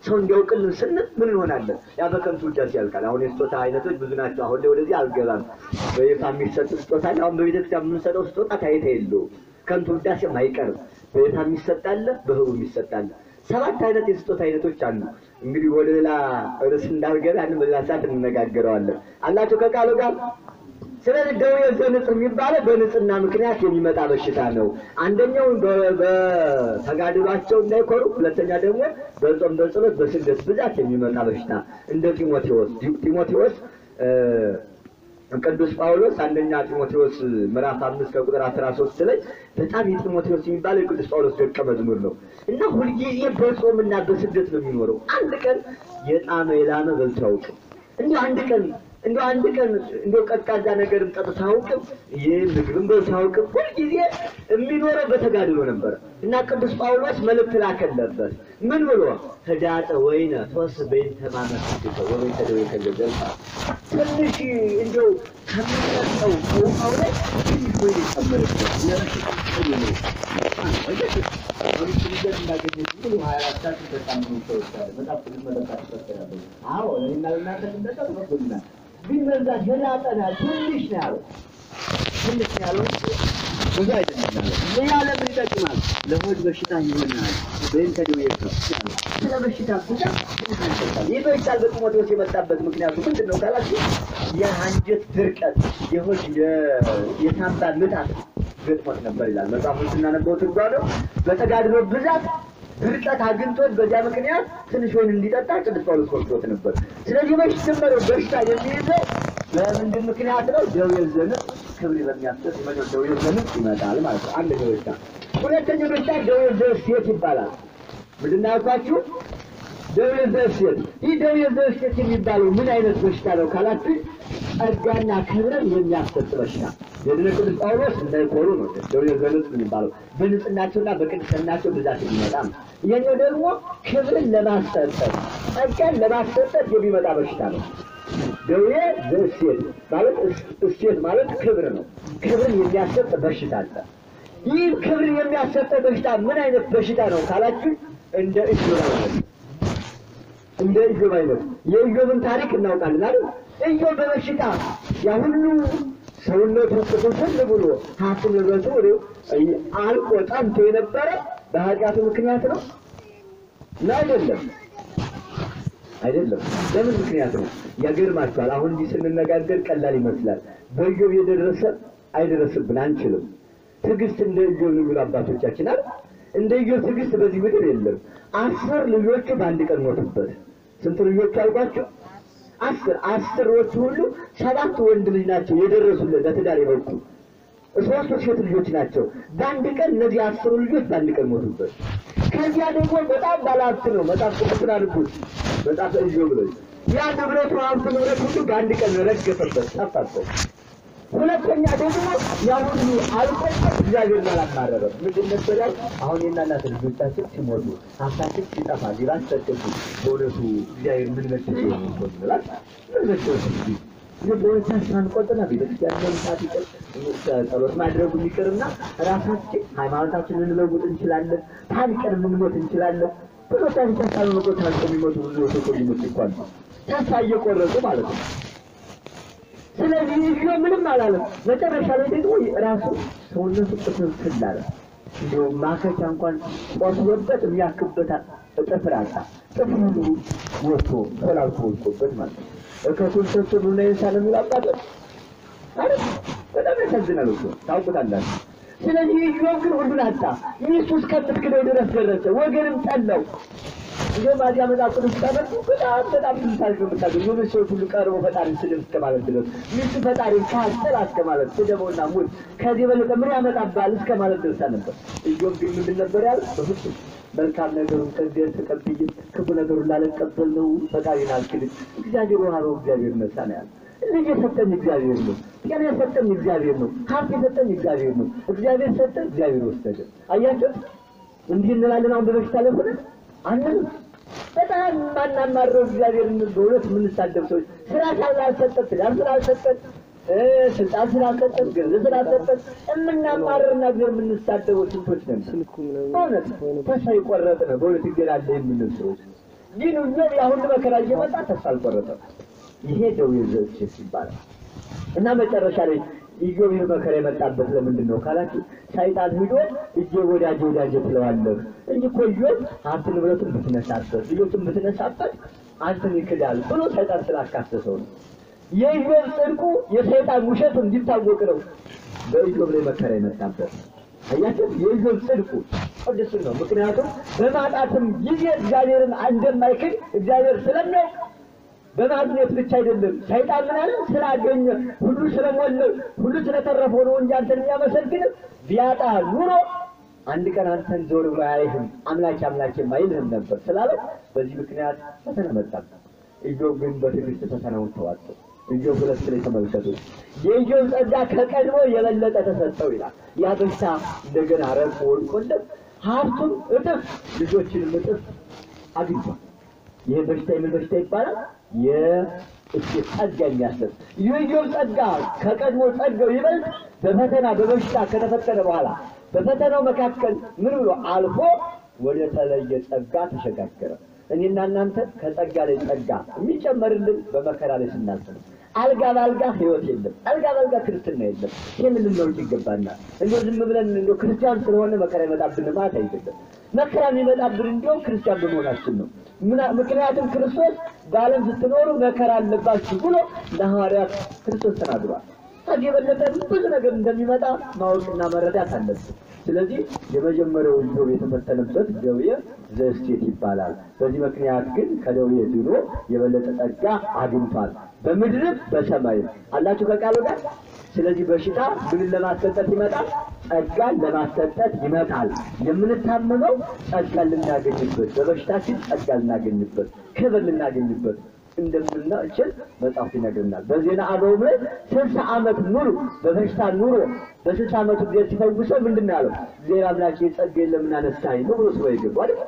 ሰው እንዲያውቅልን ስንል ምን እንሆናለን? ያ በከንቱ ውዳሴ ያልቃል። አሁን የስጦታ አይነቶች ብዙ ናቸው። አሁን ላይ ወደዚህ አልገባም። በይፋ የሚሰጥ ስጦታ አሁን በቤተክርስቲያን የምንሰጠው ስጦታ ታይታ የለውም። ከንቱ ውዳሴም አይቀርም። በይፋ የሚሰጥ አለ፣ በህቡ የሚሰጥ አለ። 7 አይነት የስጦታ አይነቶች አሉ። እንግዲህ ወደ ሌላ ርዕስ እንዳልገባ ያንን በሌላ ሰዓት እንነጋገረዋለን። አላችሁ ከቃሉ ጋር? ስለዚህ ደዌ ዘንጽሕ የሚባለው በንጽህና ምክንያት የሚመጣ በሽታ ነው። አንደኛው በተጋድሏቸው እንዳይኮሩ፣ ሁለተኛ ደግሞ በጾም በጸሎት በስግደት ብዛት የሚመጣ በሽታ እንደ ጢሞቴዎስ ቅዱስ ጳውሎስ አንደኛ ጢሞቴዎስ ምዕራፍ 5 ከቁጥር 13 ላይ በጣም የጢሞቴዎስ የሚባለው የቅዱስ ጳውሎስ ደቀ መዝሙር ነው እና ሁልጊዜ በጾምና በስግደት ነው የሚኖረው። አንድ ቀን የጣመ የላመ በልቶ አያውቅም። እንደው አንድ ቀን እንደው ቀዝቃዛ ነገርም ጠጥቶ አያውቅም። ይህ ምግብም በልቶ አያውቅም። ሁልጊዜ የሚኖረው በተጋድሎ ነበር እና ቅዱስ ጳውሎስ መልእክት ላከለበት። ምን ብሎ? ህዳጠ ወይነ ቶስ በእንተ ማመሰግከ ወበእንተ ደዌከ ዘዘልፈ። ትንሽ እንደው ከሚጠጣው ከውሃው ላይ ትንሽ ወይን ጨምርበት፣ ለበሽታ ጥሩ ነው። አሁን ልጅ እንዳገኘች ሁሉ 24 ሰዓት ይጠጣ ነው ሰዎች አሉ። መጽሐፍ ቅዱስ መጠጣት ይፈቀዳል። አዎ ለእኔና ለእናንተ ልንጠጣ ተፈቅዶልናል። ግን መብዛት ህዳጠና ትንሽ ነው ያለው። ትንሽ ነው ያለው እንጂ ብዙ አይደለም ያለው። ይህ ለምን ይጠቅማል? ለሆድ በሽታ ይሆናል። በእንተ ደዌከ ስለ በሽታ ብዛት ትንሽ አልጠጣም። ይህ በሽታ በጢሞቴዎስ የመጣበት ምክንያቱ ምንድን ነው ካላችሁ የአንጀት ድርቀት፣ የሆድ የሳምባ ምታት ገጥሞት ነበር ይላል መጽሐፉን ስናነበው ትርጓሜው። በተጋድሎ ብዛት ድርቀት አግኝቶት በዚያ ምክንያት ትንሽ ወይን እንዲጠጣ ቅዱስ ጳውሎስ ወስዶት ነበር። ስለዚህ መጀመሪያው በሽታ የሚይዘው በምንድን ምክንያት ነው? ደዌ ዘንጽ ክብር በሚያሰጥ ደዌ ዘንጽ ይመጣል ማለት ነው። አንደኛው በሽታ። ሁለተኛው በሽታ ደዌ ዘእሴት ይባላል። ምንድን ነው ያልኳችሁ? ደዌ ዘእሴት። ይህ ደዌ ዘእሴት የሚባለው ምን አይነት በሽታ ነው ካላችሁ ጸጋና ክብርን የሚያሰጥ በሽታ። የድነ ቅዱስ ጳውሎስ እንዳይኮሩ ነው ደዌ ዘንጽ የሚባለው፣ በንጽህናቸውና በቅድስናቸው ብዛት የሚመጣ ነው። ይሄኛው ደግሞ ክብርን ለማሰጠት ጸጋን ለማሰጠት የሚመጣ በሽታ ነው። ደዌ ዘእሴት ማለት እሴት ማለት ክብር ነው። ክብርን የሚያሰጥ በሽታ አለ። ይህ ክብርን የሚያሰጠው በሽታ ምን አይነት በሽታ ነው ካላችሁ እንደ ኢዮብ አይነት፣ እንደ ኢዮብ አይነት። የኢዮብን ታሪክ እናውቃለን አይደል? ኢዮብ በበሽታ ያ ሁሉ ሰውነቱ ቁስል ብሎ ሀብት ንብረቱ አልቆ ጠምቶ የነበረ በኃጢአቱ ምክንያት ነው? አይደለም፣ አይደለም። ለምን ምክንያት ነው? ያገርማችኋል። አሁን እንዲህ ስንነጋገር ቀላል ይመስላል። በኢዮብ የደረሰ አይደረስብን አንችልም። ትዕግስት እንደ ኢዮብ ነው የሚሉ አባቶቻችን አይደል? እንደ ኢዮብ ትዕግስት በዚህ ምድር የለም። 10 ልጆቹ በአንድ ቀን ሞቱበት። ስንት ልጆቹ አልኳቸው? 10። 10ዎቹ ሁሉ 7 ወንድ ልጅ ናቸው የደረሱለት ለትዳር የበቁ፣ 3 ሴት ልጆች ናቸው። በአንድ ቀን እነዚህ 10 ልጆች በአንድ ቀን ሞቱበት። ከዚያ ደግሞ በጣም ባለሀብት ነው። መጽሐፍ ቅዱስን አንብቡት፣ መጽሐፈ ኢዮብ ላይ ያ ንብረቱ ሀብቱ ንብረት ሁሉ በአንድ ቀን ረገፈበት፣ ጠፋበት። ሁለተኛ ደግሞ ያ ሁሉ አልቆበት እግዚአብሔርን አላማረረም። ምንድን ነበር ያለው? አሁን የእናንተ ልጆቻችን ሲሞቱ ሀብታችን ሲጠፋ ሊባሰቅብ በእውነቱ እግዚአብሔር ምን መጥቶ ነው እንላለን? ምን መጥቶ ነው? በእውነት ተስፋ እንቆርጥና ቤተክርስቲያን መምጣት ይቅር፣ ጸሎት ማድረጉ ይቅርና ራሳችን ሃይማኖታችንን ልንለውጥ እንችላለን። ታንቀን ልንሞት እንችላለን። ብዙዎቻችን ተስፋ በመቁረጥ ታንቀው የሚሞቱ ብዙ ሰዎች ሊሞቱ ይኳሉ። ተስፋ እየቆረጡ ማለት ነው። ስለዚህ ኢዮብ ምንም አላለም። መጨረሻ ላይ ደግሞ ራሱ ሰውነቱ ቁስል አለ። እንደው ማከቻ እንኳን ቆስሎበት የሚያክበት ጥፍር አጣ። ጥፍሩ ሁሉ ወጥቶ ተላልፎ ወድቆበት ማለት ነው። እከቱን ሰጥቶ ምን ይንሳል የሚል አባቶች አይደል? በጣም ያሳዝናል እኮ ታውቁታላችሁ። ስለዚህ ኢዮብ ግን ሁሉን አጣ። ሚስቱ እስከምትክደው ድረስ ደረሰ። ወገንም ጠላው። እንደውም አዚያ መጽሐፍ ቅዱስ ታመጡ በጣም በጣም ብዙ ታሪክ ነው የምታገኙ። የሆነ ሰዎች ሁሉ ቀርቦ ፈጣሪን ስድብ እስከ ማለት ድረስ፣ ሚስቱ ፈጣሪን ካጠላ እስከ ማለት፣ ስደበውና ሙት ከዚህ የበለጠ ምን ያመጣብሃል እስከ ማለት ደርሳ ነበር። ኢዮብ ግን ምንድን ነበር ያለው? በፍጹም መልካም ነገሩን ከእግዚአብሔር ተቀብዬ ክፉ ነገሩን ላልቀበል ነው፣ ፈጣሪን አልክድም። እግዚአብሔር ወሀበው እግዚአብሔር ነሣ ነው ያለው። ልጅ የሰጠኝ እግዚአብሔር ነው። ጤና የሰጠኝ እግዚአብሔር ነው። ሀብት የሰጠኝ እግዚአብሔር ነው። እግዚአብሔር ሰጠ፣ እግዚአብሔር ወሰደ። አያችሁት? እንዲህ እንላለን አሁን በበሽታ ላይ ሆነን አንልም። በጣም ማናማረው እግዚአብሔርን በእውነት የምንሳደብ ሰዎች ስራ ስላልሰጠን፣ ትዳር ስላልሰጠን፣ ስልጣን ስላልሰጠን፣ ገንዘብ ስላልሰጠን የምናማርርና እግዚአብሔር የምንሳደበው ስንቶች ነን? በእውነት ተስፋ የቆረጥን በእውነት እግዚአብሔር አለ የምንል ሰዎች ግን ኢዮብ ያ ሁሉ መከራ እየመጣ ተስፋ አልቆረጠም። ይሄ ደዌ ዘእሴት ይባላል። እና መጨረሻ ላይ ኢዮብ ይህ መከራ የመጣበት ለምንድን ነው ካላችሁ ሰይጣን ሂዶ ኢዮብ ወዳጄ ወዳጄ ትለዋለህ እንጂ እኮ ኢዮብ ሀብት ንብረቱን ብትነሳበት ልጆቹን ብትነሳበት አንተን ይክዳል ብሎ ሰይጣን ስላካሰሰው ነው። የኢዮብ ጽድቁ የሰይጣን ውሸቱ እንዲታወቅ ነው በኢዮብ ላይ መከራ የመጣበት። አያችሁ፣ የኢዮብ ጽድቁ ቅዱስ ነው። ምክንያቱም በማጣትም ጊዜ እግዚአብሔርን እንደማይክድ እግዚአብሔር ስለሚያውቅ በማግኘት ብቻ አይደለም። ሰይጣን ምን አለ? ስላገኘ ሁሉ ስለሞላው ሁሉ ስለተረፈው ነው እንጂ አንተን የሚያመሰግንህ ቢያጣ ኑሮ አንድ ቀን አንተን ዞር ብሎ አያይህም፣ አምላኬ አምላኬ አይልህም ነበር ስላለው በዚህ ምክንያት ፈተና መጣበት። ኢዮብ ግን በትዕግስት ፈተናውን ተዋጠው። ኢዮብ 2 ላይ ተመልከቱ። የኢዮብ ጸጋ ከቀድሞ የበለጠ ተሰጠው ይላል። ያ በሽታ እንደገና ረግፎ ወድቆለት ሀብቱም እጥፍ ልጆችንም እጥፍ አግኝቷል። ይሄ በሽታ የምን በሽታ ይባላል? የእሴት ጸጋ የሚያሰጥ። የኢዮብ ጸጋ ከቀድሞ ጸጋው ይበልጥ በፈተና በበሽታ ከተፈተነ በኋላ በፈተናው መካከል ምን ብሎ አልፎ ወደ ተለየ ጸጋ ተሸጋገረ። እኔና እናንተ ከጸጋ ላይ ጸጋ የሚጨመርልን በመከራ ላይ ስናልፍ ነው። አልጋ ባልጋ ህይወት የለም። አልጋ ባልጋ ክርስትና የለም። ይህን ልናውቅ ይገባናል። እንደው ዝም ብለን እንደው ክርስቲያን ስለሆነ መከራ ይመጣብን ማለት አይደለም። መከራ የሚመጣብን እንዲያውም ክርስቲያን በመሆናችን ነው። ምክንያቱም ክርስቶስ በዓለም ስትኖሩ መከራ አለባችሁ ብሎ ለሐዋርያት ክርስቶስ ተናግሯል። ከዚህ የበለጠ ብዙ ነገር እንደሚመጣ ማወቅና መረዳት አለብን። ስለዚህ የመጀመሪያው ኢዮብ የተፈተነበት ደዌ ዘእስቴት ይባላል። በዚህ ምክንያት ግን ከደዌ ድኖ የበለጠ ጸጋ አግኝቷል፣ በምድርም በሰማይም አላችሁ ከቃሉ ጋር። ስለዚህ በሽታ ምንን ለማሰጠት ይመጣል? ጸጋን ለማሰጠት ይመጣል። የምንታመመው ጸጋን ልናገኝበት፣ በበሽታችን ጸጋ ልናገኝበት፣ ክብር ልናገኝበት እንደምንችል መጽሐፍ ይነግረናል። በዜና አበውም ላይ 60 ዓመት ሙሉ በበሽታ ኑሮ በ60 ዓመቱ እግዚአብሔር ሲፈውሰው ምንድን ነው ያለው? እግዚአብሔር አምላኬ ጸጋዬን ለምን አነሳኸኝ ነው ብሎ ስለ ይገባው አይደል?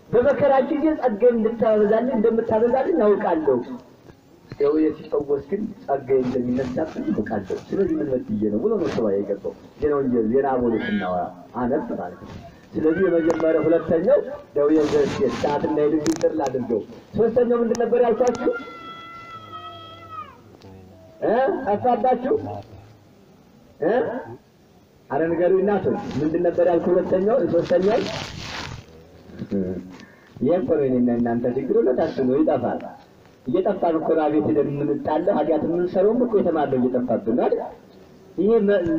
በመከራ ጊዜ ጸጋዬን እንድታበዛልኝ እንደምታበዛልኝ አውቃለሁ። ደዌ ሲፈወስ ግን ጸጋዬ እንደሚነሳብኝ አውቃለሁ። ስለዚህ ምን በድዬ ነው ብሎ ነው ሰው የገባው። ዜና ወንጌል ዜና አበው ስናወራ አነብ ማለት ነው። ስለዚህ የመጀመሪያው ሁለተኛው ደዌ ዘእስቴት ሰዓት እንዳይሄድብኝ ጥር ላድርገው። ሶስተኛው ምንድን ነበር ያልኳችሁ? ጠፋባችሁ? አረ ንገሩኝ እናቶች፣ ምንድን ነበር ያልኩ? ሁለተኛው ሶስተኛው ይሄ እኮ ነው የእኔና እናንተ ችግር። ሁለታችን ነው ይጠፋል። እየጠፋን እኮ ነው አቤት ሄደን የምንጣለው ኃጢአት የምንሰራውም እኮ የተማርነው እየጠፋብን ነው አይደል? ይሄ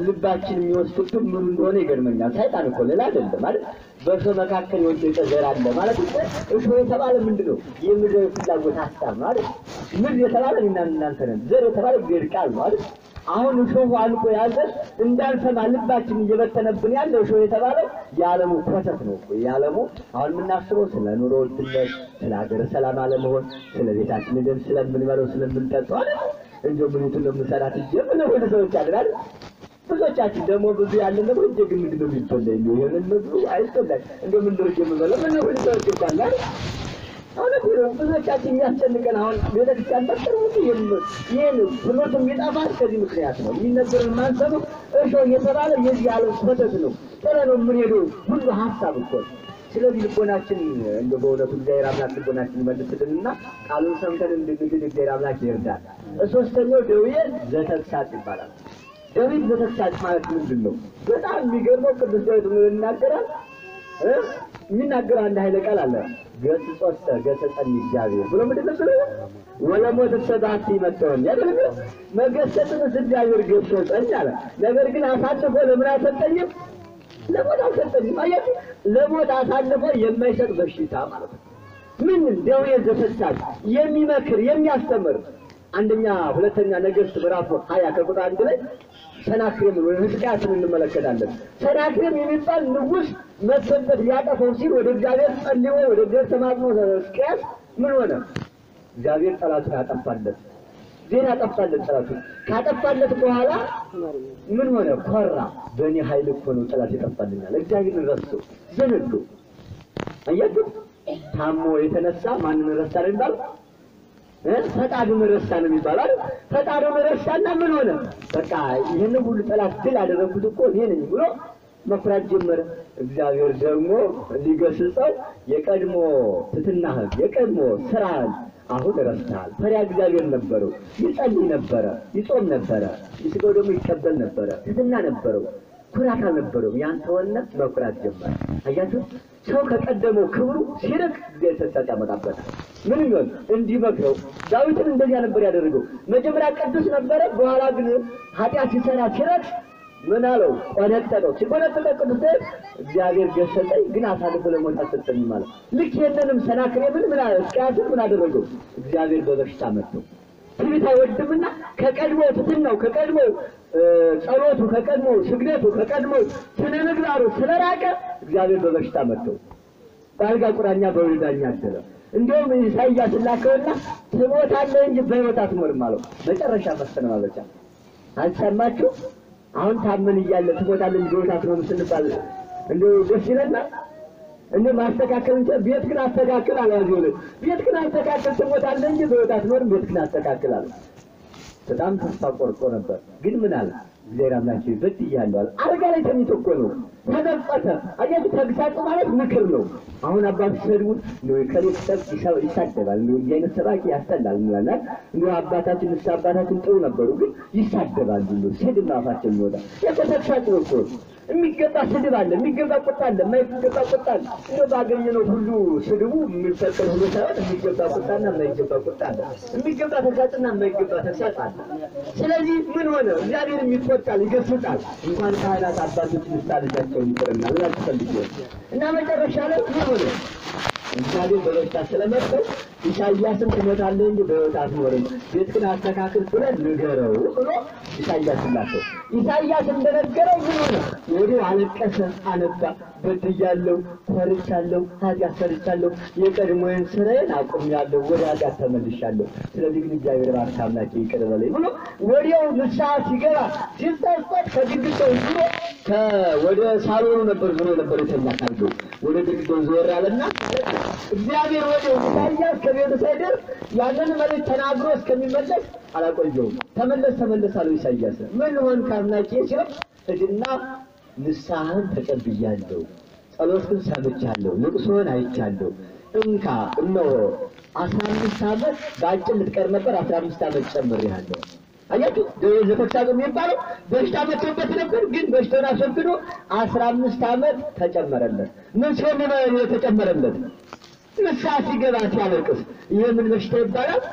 ልባችን የሚወስድብን ምኑ እንደሆነ ይገርመኛል። ሰይጣን እኮ ሌላ አይደለም አይደል? በእሾህ መካከል የወደቀ ዘር አለ ማለት እኮ እሾህ የተባለ ምንድን ነው? የምድር ፍላጎት ሀሳብ ነው አይደል? ምድር የተባለ እኔና እናንተ ነን። ዘር የተባለ እግዚአብሔር ቃል ነው አይደል? አሁን እሾሁ አንቆ ያዘን እንዳንሰማ ልባችን እየበተነብን ያለ እሾህ የተባለው የዓለሙ ኮተት ነው እኮ። የዓለሙ አሁን የምናስበው ስለ ኑሮ ውድነት፣ ስለ ሀገር ሰላም አለመሆን፣ ስለ ቤታችን ደም ስለምንበለው ስለምንጠጣው አይደል? እንደው ምንቱን ነው የምንሰራት ጀምሮ ወደ ሰዎች አይደል አይደል? ብዙዎቻችን ደግሞ ብዙ ያለን ደግሞ እጄ ግን ምንድን ነው የሚበላኝ? እንደው ይሄንን ምግቡ አይበላኝ እንደው ምንድን ነው የምበላው? ምን ነው ሰዎች እኮ አለ አይደል? አሁን እኮ ነው ብዙዎቻችን የሚያስጨንቀን። አሁን ቤተክርስቲያን በቅርቡ ይሄን ትምህርቱ የሚጠፋ ከዚህ ምክንያት ነው። የሚነገርን ማንሰማው እሾህ የተባለ የዚህ ዓለም ኮተት ነው። ጥለነው የምንሄደው ሁሉ ሀሳብ እኮ ነው። ስለዚህ ልቦናችን እንደው በእውነቱ እግዚአብሔር አምላክ ልቦናችን ይመልስልንና ቃሉን ሰምተን እንድንድን እግዚአብሔር አምላክ ይርዳል። ሶስተኛው ደዌ ዘተግሣጽ ይባላል። ደዌ ዘተግሣጽ ማለት ምንድን ነው? በጣም የሚገርመው ቅዱስ ዳዊት ምን ይናገራል? የሚናገረው አንድ ኃይለ ቃል አለ። ገሥጾተ ገሠጸኒ እግዚአብሔር ብሎ ምንድን ነው ብሎ ወለሞት ሰባት ይመጣውን ያደረገ መገሰጽንስ እግዚአብሔር ገሠጸኝ አለ። ነገር ግን አሳልፎ ለምን አልሰጠኝም? ለሞት አልሰጠኝም። አያችሁ፣ ለሞት አሳልፎ የማይሰጥ በሽታ ማለት ነው። ምን ደዌ ዘተግሣጽ የሚመክር የሚያስተምር አንደኛ ሁለተኛ ነገሥት ምዕራፍ 20 ከቁጥር 1 ላይ ሰናክሬምን ወይ ሕዝቅያስን እንመለከታለን። ሰናክሬም የሚባል ንጉሥ መጥቶበት ሊያጠፋው ሲል ወደ እግዚአብሔር ጸልዮ ወደ እግዚአብሔር ተማጽኖ ሕዝቅያስ ምን ሆነ? እግዚአብሔር ጠላቱን አጠፋለት። ዜና አጠፋለት። ጠላቱን ካጠፋለት በኋላ ምን ሆነ? ኮራ። በእኔ ኃይል እኮ ነው ጠላት የጠፋልኛል። እግዚአብሔርን ረስቶ ዘነጉ። አያችሁ፣ ታሞ የተነሳ ማንን ረሳ ነው የሚባለው? ፈጣሪውን ረሳ ነው የሚባለው አይደል? ፈጣሪውን ረሳና ምን ሆነ? በቃ ይህን ሁሉ ጠላት ድል ያደረኩት እኮ እኔ ነኝ ብሎ መኩራት ጀመረ። እግዚአብሔር ደግሞ ሊገስጸው የቀድሞ ትትናህን የቀድሞ ስራህን አሁን ረስተሃል። ፈሪሃ እግዚአብሔር ነበረው፣ ይጸልይ ነበረ፣ ይጾም ነበረ፣ ስጋው ደግሞ ይቀበል ነበረ፣ ትትና ነበረው፣ ኩራት አልነበረውም። ያን ተወና መኩራት ጀመረ። አያችሁ፣ ሰው ከቀደመው ክብሩ ሲርቅ እግዚአብሔር ተግሣጽ ያመጣበታል። ምን ይሆን እንዲመክረው። ዳዊትን እንደዚያ ነበር ያደረገው። መጀመሪያ ቅዱስ ነበረ፣ በኋላ ግን ኃጢአት ሲሰራ ሲረክስ ምን አለው? ቆነጠጠው። ሲቆነጠጠው ቅዱስ ዳዊት እግዚአብሔር ገሰጸኝ፣ ግን አሳልፎ ለሞት አልሰጠኝም ማለት። ልክ ይሄንንም ሰናክሬምን ምን አለ? ሕዝቅያስን ምን አደረገው? እግዚአብሔር በበሽታ መታው። ትዕቢት አይወድምና ከቀድሞ ትትናው ከቀድሞ ጸሎቱ ከቀድሞ ስግደቱ ከቀድሞ ስነ ምግባሩ ስለራቀ እግዚአብሔር በበሽታ መታው። በአልጋ ቁራኛ በወልዳኛ አደረ። እንደውም ኢሳይያስ ላከውና ትሞታለህ እንጂ በሕይወት አትኖርም አለው። መጨረሻ መሰነባበቻ አልሰማችሁ? አሁን ታመን እያለ ትሞታለህ እንጂ በሕይወት አትኖርም ስንባል እንደው ደስ ይለናል? እንደ ማስተካከል እንጂ ቤት ግን አስተካክል አለው። አዚሁ ላይ ቤት ግን አስተካክል፣ ትሞታለህ እንጂ በሕይወት አትኖርም፣ ቤት ግን አስተካክል አለው። በጣም ተስፋ ቆርጦ ነበር። ግን ምን አለ? እግዚአብሔር አምላኬ በድያለሁ አለ። አልጋ ላይ ተኝቶ እኮ ነው። ተጸጸተ። አያችሁ፣ ተግሳጽ ማለት ምክር ነው። አሁን አባት ሲሰድቡን እንደው ከሌ ይሳደባል፣ እንደው እንዲህ አይነት ሰባኪ ያስጠላል እንላለን። እንደው አባታችን ንስሐ አባታችን ጥሩ ነበሩ፣ ግን ይሳደባሉ። እንደው ስድብ ነው አፋቸው የሚወጣ። ይሄ ተግሳጽ ነው እኮ። የሚገባ ስድብ አለ፣ የሚገባ ቁጣ አለ፣ የማይገባ ቁጣ አለ። እንደው ባገኘነው ሁሉ ስድቡ የሚፈቀድ ሁሉ ሳይሆን የሚገባ ቁጣና የማይገባ ቁጣ አለ፣ የሚገባ ተግሳጽና የማይገባ ተግሳጽ አለ። ስለዚህ ምን ሆነ? እግዚአብሔርም ይቆጣል፣ ይገስጻል። እንኳን ካህናት አባቶች ንስሐ ልጃቸውን ይቅርና ልላችሁ ፈልጌ ነው። እና መጨረሻ ላይ ምን ሆነ? እግዚአብሔር በበሽታ ስለመጣው ኢሳይያስን ትሞታለህ እንጂ በሕይወት አትኖርም፣ ቤትህን አስተካክል ብለህ ንገረው ብሎ ኢሳይያስን ላከው። ኢሳይያስ እንደነገረው ምን ሆነ? ወዲያው አለቀሰ፣ አነባ። በድያለሁ፣ ፈርቻለሁ፣ ኃጢአት ሰርቻለሁ፣ የቀድሞዬን ስራዬን አቁሜያለሁ፣ ወደ ኃጢአት ተመልሻለሁ። ስለዚህ ግን እግዚአብሔር እባክህ አምላኬ ይቅር በለኝ ብሎ ወዲያው ንስሐ ሲገባ ሲጸጸት ከግድግዳው ዙሮ ወደ ሳሎኑ ነበር ዞሮ ነበር የተኛ ካልገው ወደ ግድግዳው ዞር አለና እግዚአብሔር ወዲያው ኢሳይያስ ከቤቱ ሳይደርስ ያንን መልእክት ተናግሮ እስከሚመለስ አላቆየውም። ተመለስ ተመለስ አለው ኢሳይያስ። ምን ሆንክ አምላኬ ሲለው ሂድና ንስሐህን ተቀብያለሁ፣ ጸሎትህን ሰምቻለሁ፣ ልቅሶህን አይቻለሁ። እንካ እነሆ 15 ዓመት በአጭር ልትቀር ነበር፣ 15 ዓመት ጨምሬሃለሁ። አያችሁ፣ ደዌ ዘተግሳጽ የሚባለው በሽታ መጥቶበት ነበር፣ ግን በሽታውን አስወግዶ 15 ዓመት ተጨመረለት። ምን ሲሆን ነው የተጨመረለት? ንስሐ ሲገባ ሲያለቅስ። ይሄ ምን በሽታ ይባላል?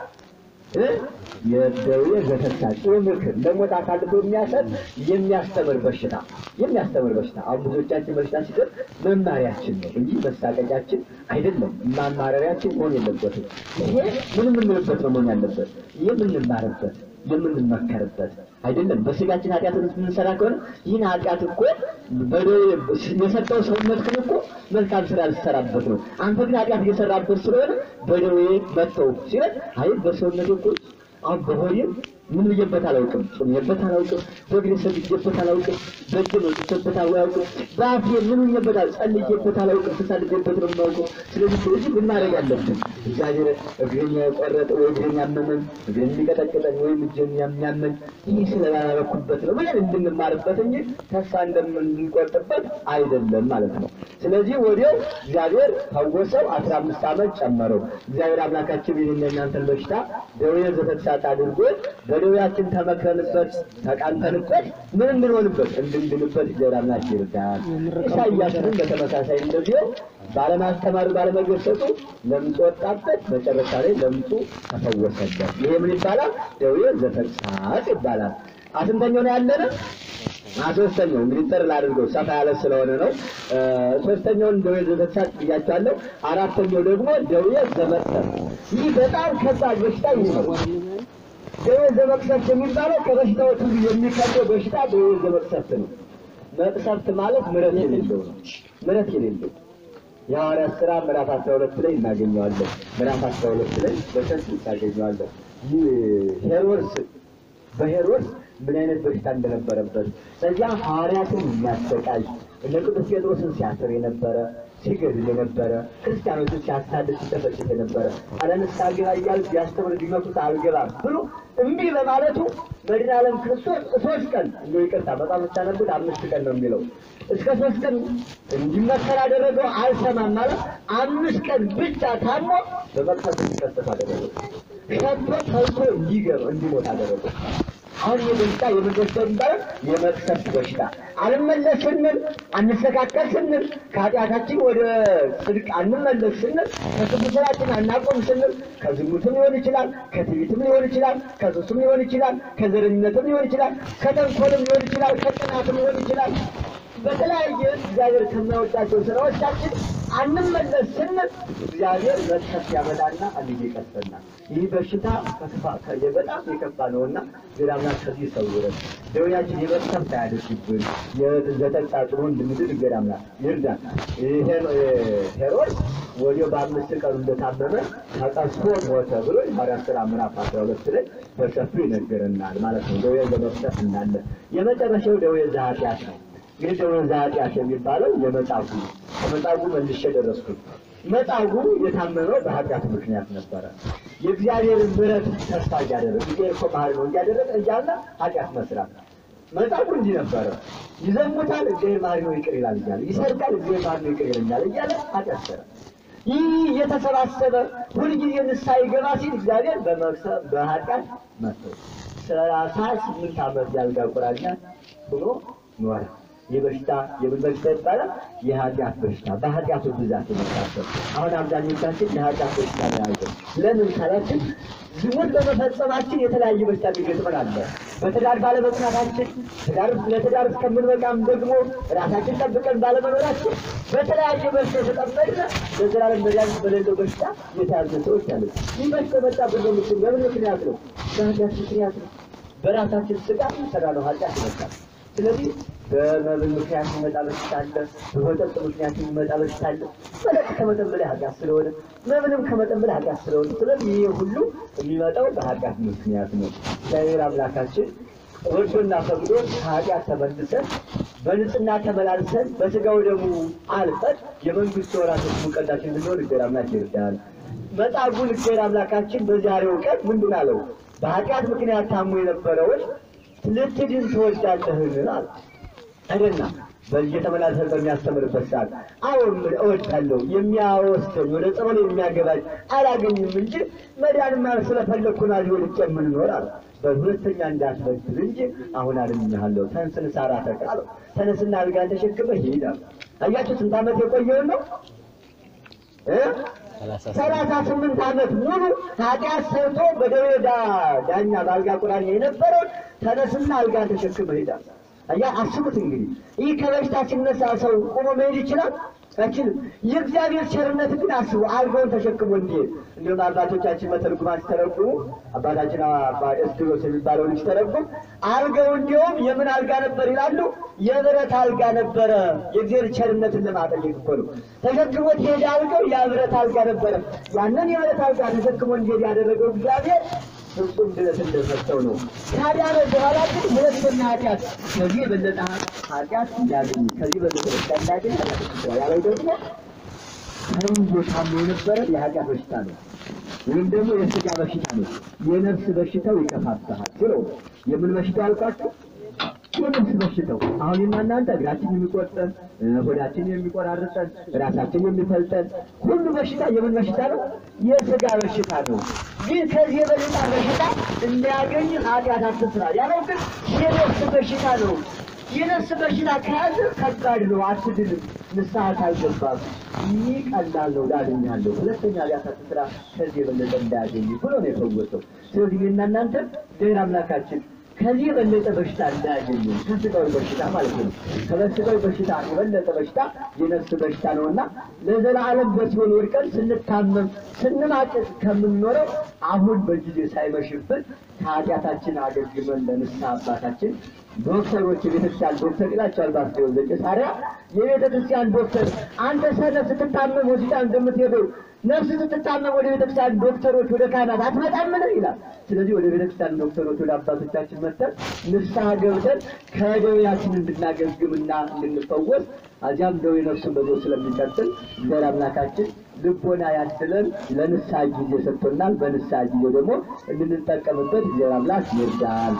የደዌ ዘተግሳጽ የምክር ለሞት አሳልፎ የሚያሰጥ የሚያስተምር በሽታ የሚያስተምር በሽታ። አሁን ብዙዎቻችን በሽታ ሲደርስ መማሪያችን ነው እንጂ መሳቀቂያችን አይደለም። ማማረሪያችን መሆን የለበትም። ይሄ ምን የምንልበት ነው መሆን ያለበት፣ የምንማርበት የምንመከርበት አይደለም። በስጋችን ኃጢአት የምንሰራ ከሆነ ይህን ኃጢአት እኮ የሰጠው ሰውነትህን እኮ መልካም ስራ ልትሰራበት ነው። አንተ ግን ኃጢአት እየሰራበት ስለሆነ በደዌ መተው ሲለን አይ በሰውነቴ እኮ አሁን በሆዴም ምን ብዬበት አላውቅም፣ ጾሜበት አላውቅም፣ በእግሬ ሰግጄበት አላውቅም፣ በእጄ መጥቼበት አላውቅም፣ በአፌ ምን ሆኜበት ጸልዬበት አላውቅም፣ ተሳልጄበት ነው የማውቀው። ስለዚህ ምን ማድረግ አለብን? እግዚአብሔር እግሬን የቆረጠ ወይ እግሬን ያመመኝ እግሬን የሚቀጠቅጠኝ ወይም እጄን የሚያመኝ ይህ ስለባረኩበት ነው ብለን እንድንማርበት እንጂ ተስፋ እንደምንቆርጥበት አይደለም ማለት ነው። ስለዚህ ወዲያው እግዚአብሔር ፈወሰው፣ 15 ዓመት ጨመረው። እግዚአብሔር አምላካችን ይህን የእናንተን በሽታ ደዌ ዘተግሳጽ አድርጎ በደዌያችን ተመክረንበት ተቃንተንበት ምን እንድንሆንበት እንድንድንበት እግዚአብሔር አምላክ ይርዳን። ኢሳይያስንም በተመሳሳይ እንደዚሁ ባለማስተማሩ ባለመገሰጹ ለምጹ ወጣበት፣ መጨረሻ ላይ ለምጹ ተፈወሰለት። ይሄ ምን ይባላል? ደዌ ዘተግሳጽ ይባላል። ስንተኛው ነው ያለነ? ሶስተኛው። እንግዲህ ጥር ላድርገው ሰፋ ያለ ስለሆነ ነው። ሶስተኛውን ደዌ ዘተግሳጽ ብያቸዋለሁ። አራተኛው ደግሞ ደዌ ዘመቅሰፍት። ይህ በጣም ከባድ በሽታ ይህ ነው። ደዌ ዘመቅሰፍት የሚባለው ከበሽታዎች ሁሉ የሚከብደው በሽታ ደዌ ዘመቅሰፍት ነው። መቅሰፍት ማለት ምሕረት የሌለው ነው። ምሕረት የሌለው የሐዋርያት ሥራ ምዕራፍ 12 ላይ እናገኘዋለን። ምዕራፍ 12 ላይ በሰፊው እናገኘዋለን። ይህ ሄሮድስ በሄሮድስ ምን አይነት በሽታ እንደነበረበት ከዚያ ሐዋርያትን የሚያሰቃይ እነ ቅዱስ ጴጥሮስን ሲያስር የነበረ ሲገድል የነበረ ክርስቲያኖችን ሲያሳድድ ሲጨፈጭፍ የነበረ ኧረ ንስሐ ግባ እያሉ ቢያስተምር ቢመክሩት አልገባም ብሎ እምቢ በማለቱ መድኃኔዓለም ክርስቶስ 3 ቀን እንደው ይቅርታ በጣም ስታነቡት 5 ቀን ነው የሚለው እስከ 3 ቀን እንዲመከር አደረገው። አልሰማም ማለት 5 ቀን ብቻ ታሞ በመቅሰፍት እንዲቀሰፍ አደረገው። ሸቶ ተልቶ እንዲገባ እንዲሞት አደረገው። አሁን ይህ በሽታ የምን በሽታ ይባላል? የመቅሰፍት በሽታ። አልመለስ ስንል አንስተካከል ስንል ከኃጢአታችን ወደ ጽድቅ አንመለስ ስንል ከክፉ ስራችን አናቆም ስንል ከዝሙትም ሊሆን ይችላል፣ ከትዕቢትም ሊሆን ይችላል፣ ከሱስም ሊሆን ይችላል፣ ከዘረኝነትም ሊሆን ይችላል፣ ከተንኮልም ሊሆን ይችላል፣ ከቅናትም ሊሆን ይችላል። በተለያየ እግዚአብሔር ከማይወዳቸው ስራዎቻችን አንመለስ ስንል እግዚአብሔር መቅሰፍት ያመጣና አንዴ ይቀስፈናል። ይህ በሽታ በጣም የከፋ ነውና እግዚአብሔር አምላክ ከዚህ ይሰውረን። ደዌያችን የመቅሰፍት አያድርግብን። ዘተግሳጽ እንድንድን እግዚአብሔር አምላክ ይርዳን። ሄሮድስ ወዲያው በ5 ቀኑ እንደታመመ ተቀስፎ ሞተ ብሎ የሐዋርያት ሥራ ምዕራፍ 12 ላይ በሰፊው ይነግረናል ማለት ነው። ደዌ ዘመቅሰፍት እንዳለ የመጨረሻው ደዌ ዘኃጢአት ነው። እንግዲህ ደዌ ዘኃጢአት የሚባለው የመጻጉዕ ነው። ከመጻጉዕ መልሼ ደረስኩኝ። መጻጉዕ የታመመው በኃጢአቱ ምክንያት ነበረ። የእግዚአብሔርን ምሕረት ተስፋ እያደረገ እግዚአብሔር እኮ መሐሪ ነው እያደረገ እያለ ኃጢአት መስራት መጻጉዕ እንዲህ ነበረ። ይዘሙታል፣ እግዚአብሔር መሐሪ ነው ይቅር ይላል እያለ፣ ይሰርቃል፣ እግዚአብሔር መሐሪ ነው ይቅር ይለኛል እያለ ኃጢአት ሰራ። ይህ የተሰባሰበ ሁልጊዜ ንስሐ ይገባ ሲል እግዚአብሔር በኃጢአት መተው። 38 ዓመት ያልጋ ቁራኛ ሆኖ ኖረ። ይህ በሽታ የምን በሽታ ይባላል? የኃጢአት በሽታ፣ በኃጢአቱ ብዛት የመጣበት። አሁን አብዛኞቻችን የኃጢአት በሽታ ነው ያዘው። ለምን ካላችን ዝሙት በመፈጸማችን የተለያየ በሽታ የሚገጥመን አለ። በትዳር ባለመጽናታችን፣ ለትዳር እስከምንበቃም ደግሞ ራሳችን ጠብቀን ባለመኖራችን በተለያየ በሽታ የተጠመድን ለዘላለም መድኃኒት በሌለው በሽታ የተያዙ ሰዎች አሉ። ይህ በሽታ የመጣብን በምን ምክንያት ነው? በኃጢአት ምክንያት ነው። በራሳችን ስጋ የሰራነው ኃጢአት ይመጣል። ስለዚህ በመብል ምክንያት የሚመጣ በሽታ አለ። በመጠጥ ምክንያት የሚመጣ በሽታ አለ። መጠጥ ከመጠን በላይ ኃጢአት ስለሆነ፣ መብልም ከመጠን በላይ ኃጢአት ስለሆነ፣ ስለዚህ ይህ ሁሉ የሚመጣው በኃጢአት ምክንያት ነው። እግዚአብሔር አምላካችን ወዶና ፈቅዶ ከኃጢአት ተመልሰን በንጽህና ተመላልሰን በስጋው ደሙ አልፈን የመንግስቱ ወራሾች ሙቀዳሽ እንድንሆን እግዚአብሔር አምላክ ይርዳል። መጻጉዕን እግዚአብሔር አምላካችን በዛሬው ቀን ምንድን አለው? በኃጢአት ምክንያት ታሞ የነበረውን ልትድን ትወዳለህን አለ። አይደልና በየተመላለሰ በሚያስተምርበት ሰዓት አዎ እወዳለሁ፣ የሚያወስደኝ ወደ ጸበል የሚያገባኝ አላገኝም እንጂ መዳንማ ስለፈለግኩ ነው እዚህ ወድቄ የምንኖር አለ። በሁለተኛ እንዳትበድል እንጂ አሁን አድኜሃለሁ፣ ተንሥእ ሣራተከ አለው። ተነስና አልጋህን ተሸክመህ ሂድ አለው። አያችሁ ስንት ዓመት የቆየውን ነው? 38 ዓመት ሙሉ ኃጢአት ሰርቶ በደዌ ዳኛ በአልጋ ቁራኛ የነበረውን ተነስና አልጋህን ተሸክመህ ሂድ አለው። አያ አስቡት እንግዲህ ይህ ከበሽታ ሲነሳ ሰው ቆሞ መሄድ ይችላል? አይችልም። የእግዚአብሔር ቸርነት ግን አስቡ፣ አልጋውን ተሸክሞ እንዲሄድ። እንዲሁም አባቶቻችን መተርጉማን ሲተረጉሙ አባታችን አባ እስድሮስ የሚባለው ልጅ ሲተረጉም አልጋው እንዲሁም የምን አልጋ ነበር ይላሉ? የብረት አልጋ ነበረ። የእግዚአብሔር ቸርነትን ለማጠየቅ እኮ ነው። ተሸክሞት ሄደ አልጋው የብረት አልጋ ነበረ። ያንን የብረት አልጋ ተሸክሞ እንዲሄድ ያደረገው እግዚአብሔር ፍጹም ድነት እንደሰጠው ነው። ካዳነ በኋላ ግን ሁለተኛ ኃጢአት ከዚህ የበለጠ ኃጢአት እንዳያገኝ ከዚህ በለጠ በሽታ እንዳያገኝ ያለው ደግሞ ተይዞ ታሞ የነበረ የኃጢአት በሽታ ነው፣ ወይም ደግሞ የስጋ በሽታ ነው። የነፍስ በሽታው ይከፋብሃል ሲለው የምን በሽታ ያልኳቸው? የነፍስ በሽታው። አሁን እናንተ እግራችን የሚቆርጠን፣ ሆዳችን የሚቆራርጠን፣ ራሳችን የሚፈልጠን ሁሉ በሽታ የምን በሽታ ነው? የስጋ በሽታ ነው። ግን ከዚህ የበለጠ በሽታ እንዳያገኝ ኃጢአት አትስራ ያለው ግን የነፍስ በሽታ ነው። የነፍስ በሽታ ከያዘ ከባድ ነው፣ አትድንም፣ ንስሐ ካልገባም። ይህ ቀላል ነው፣ ዳድኛለሁ። ሁለተኛ ኃጢአት አትስራ ከዚህ የበለጠ እንዳያገኝ ብሎ ነው የፈወሰው። ስለዚህ እኔና እናንተ እግዚአብሔር አምላካችን ከዚህ የበለጠ በሽታ እንዳያገኝ፣ ከስጋዊ በሽታ ማለት ነው። ከስጋዊ በሽታ የበለጠ በሽታ የነፍስ በሽታ ነውና ለዘላለም በሲኦል ወድቀን ስንታመም ስንማቅቅ ከምንኖረው አሁን በጊዜ ሳይመሽብን ከኃጢአታችን አገግመን ለንስሐ አባታችን ዶክተሮች፣ የቤተክርስቲያን ዶክተር ይላቸዋል ባስልዮስ ዘቂሳርያ። የቤተክርስቲያን ዶክተር አንተ ሰነፍ ስትታመም ሆስፒታል እንደምትሄደው ነፍስ ስትታመም ወደ ቤተክርስቲያን ዶክተሮች ወደ ካህናት አትመጣምን ይላል። ስለዚህ ወደ ቤተክርስቲያን ዶክተሮች ወደ አባቶቻችን መጥተን ንስሐ ገብተን ከደዌያችን እንድናገግምና እንድንፈወስ አዚያም ደዌ ነፍሱን በዚያው ስለሚቀጥል እግዚአብሔር አምላካችን ልቦና ያድለን። ለንስሐ ጊዜ ሰጥቶናል። በንስሐ ጊዜ ደግሞ እንድንጠቀምበት እግዚአብሔር አምላክ ይርዳል።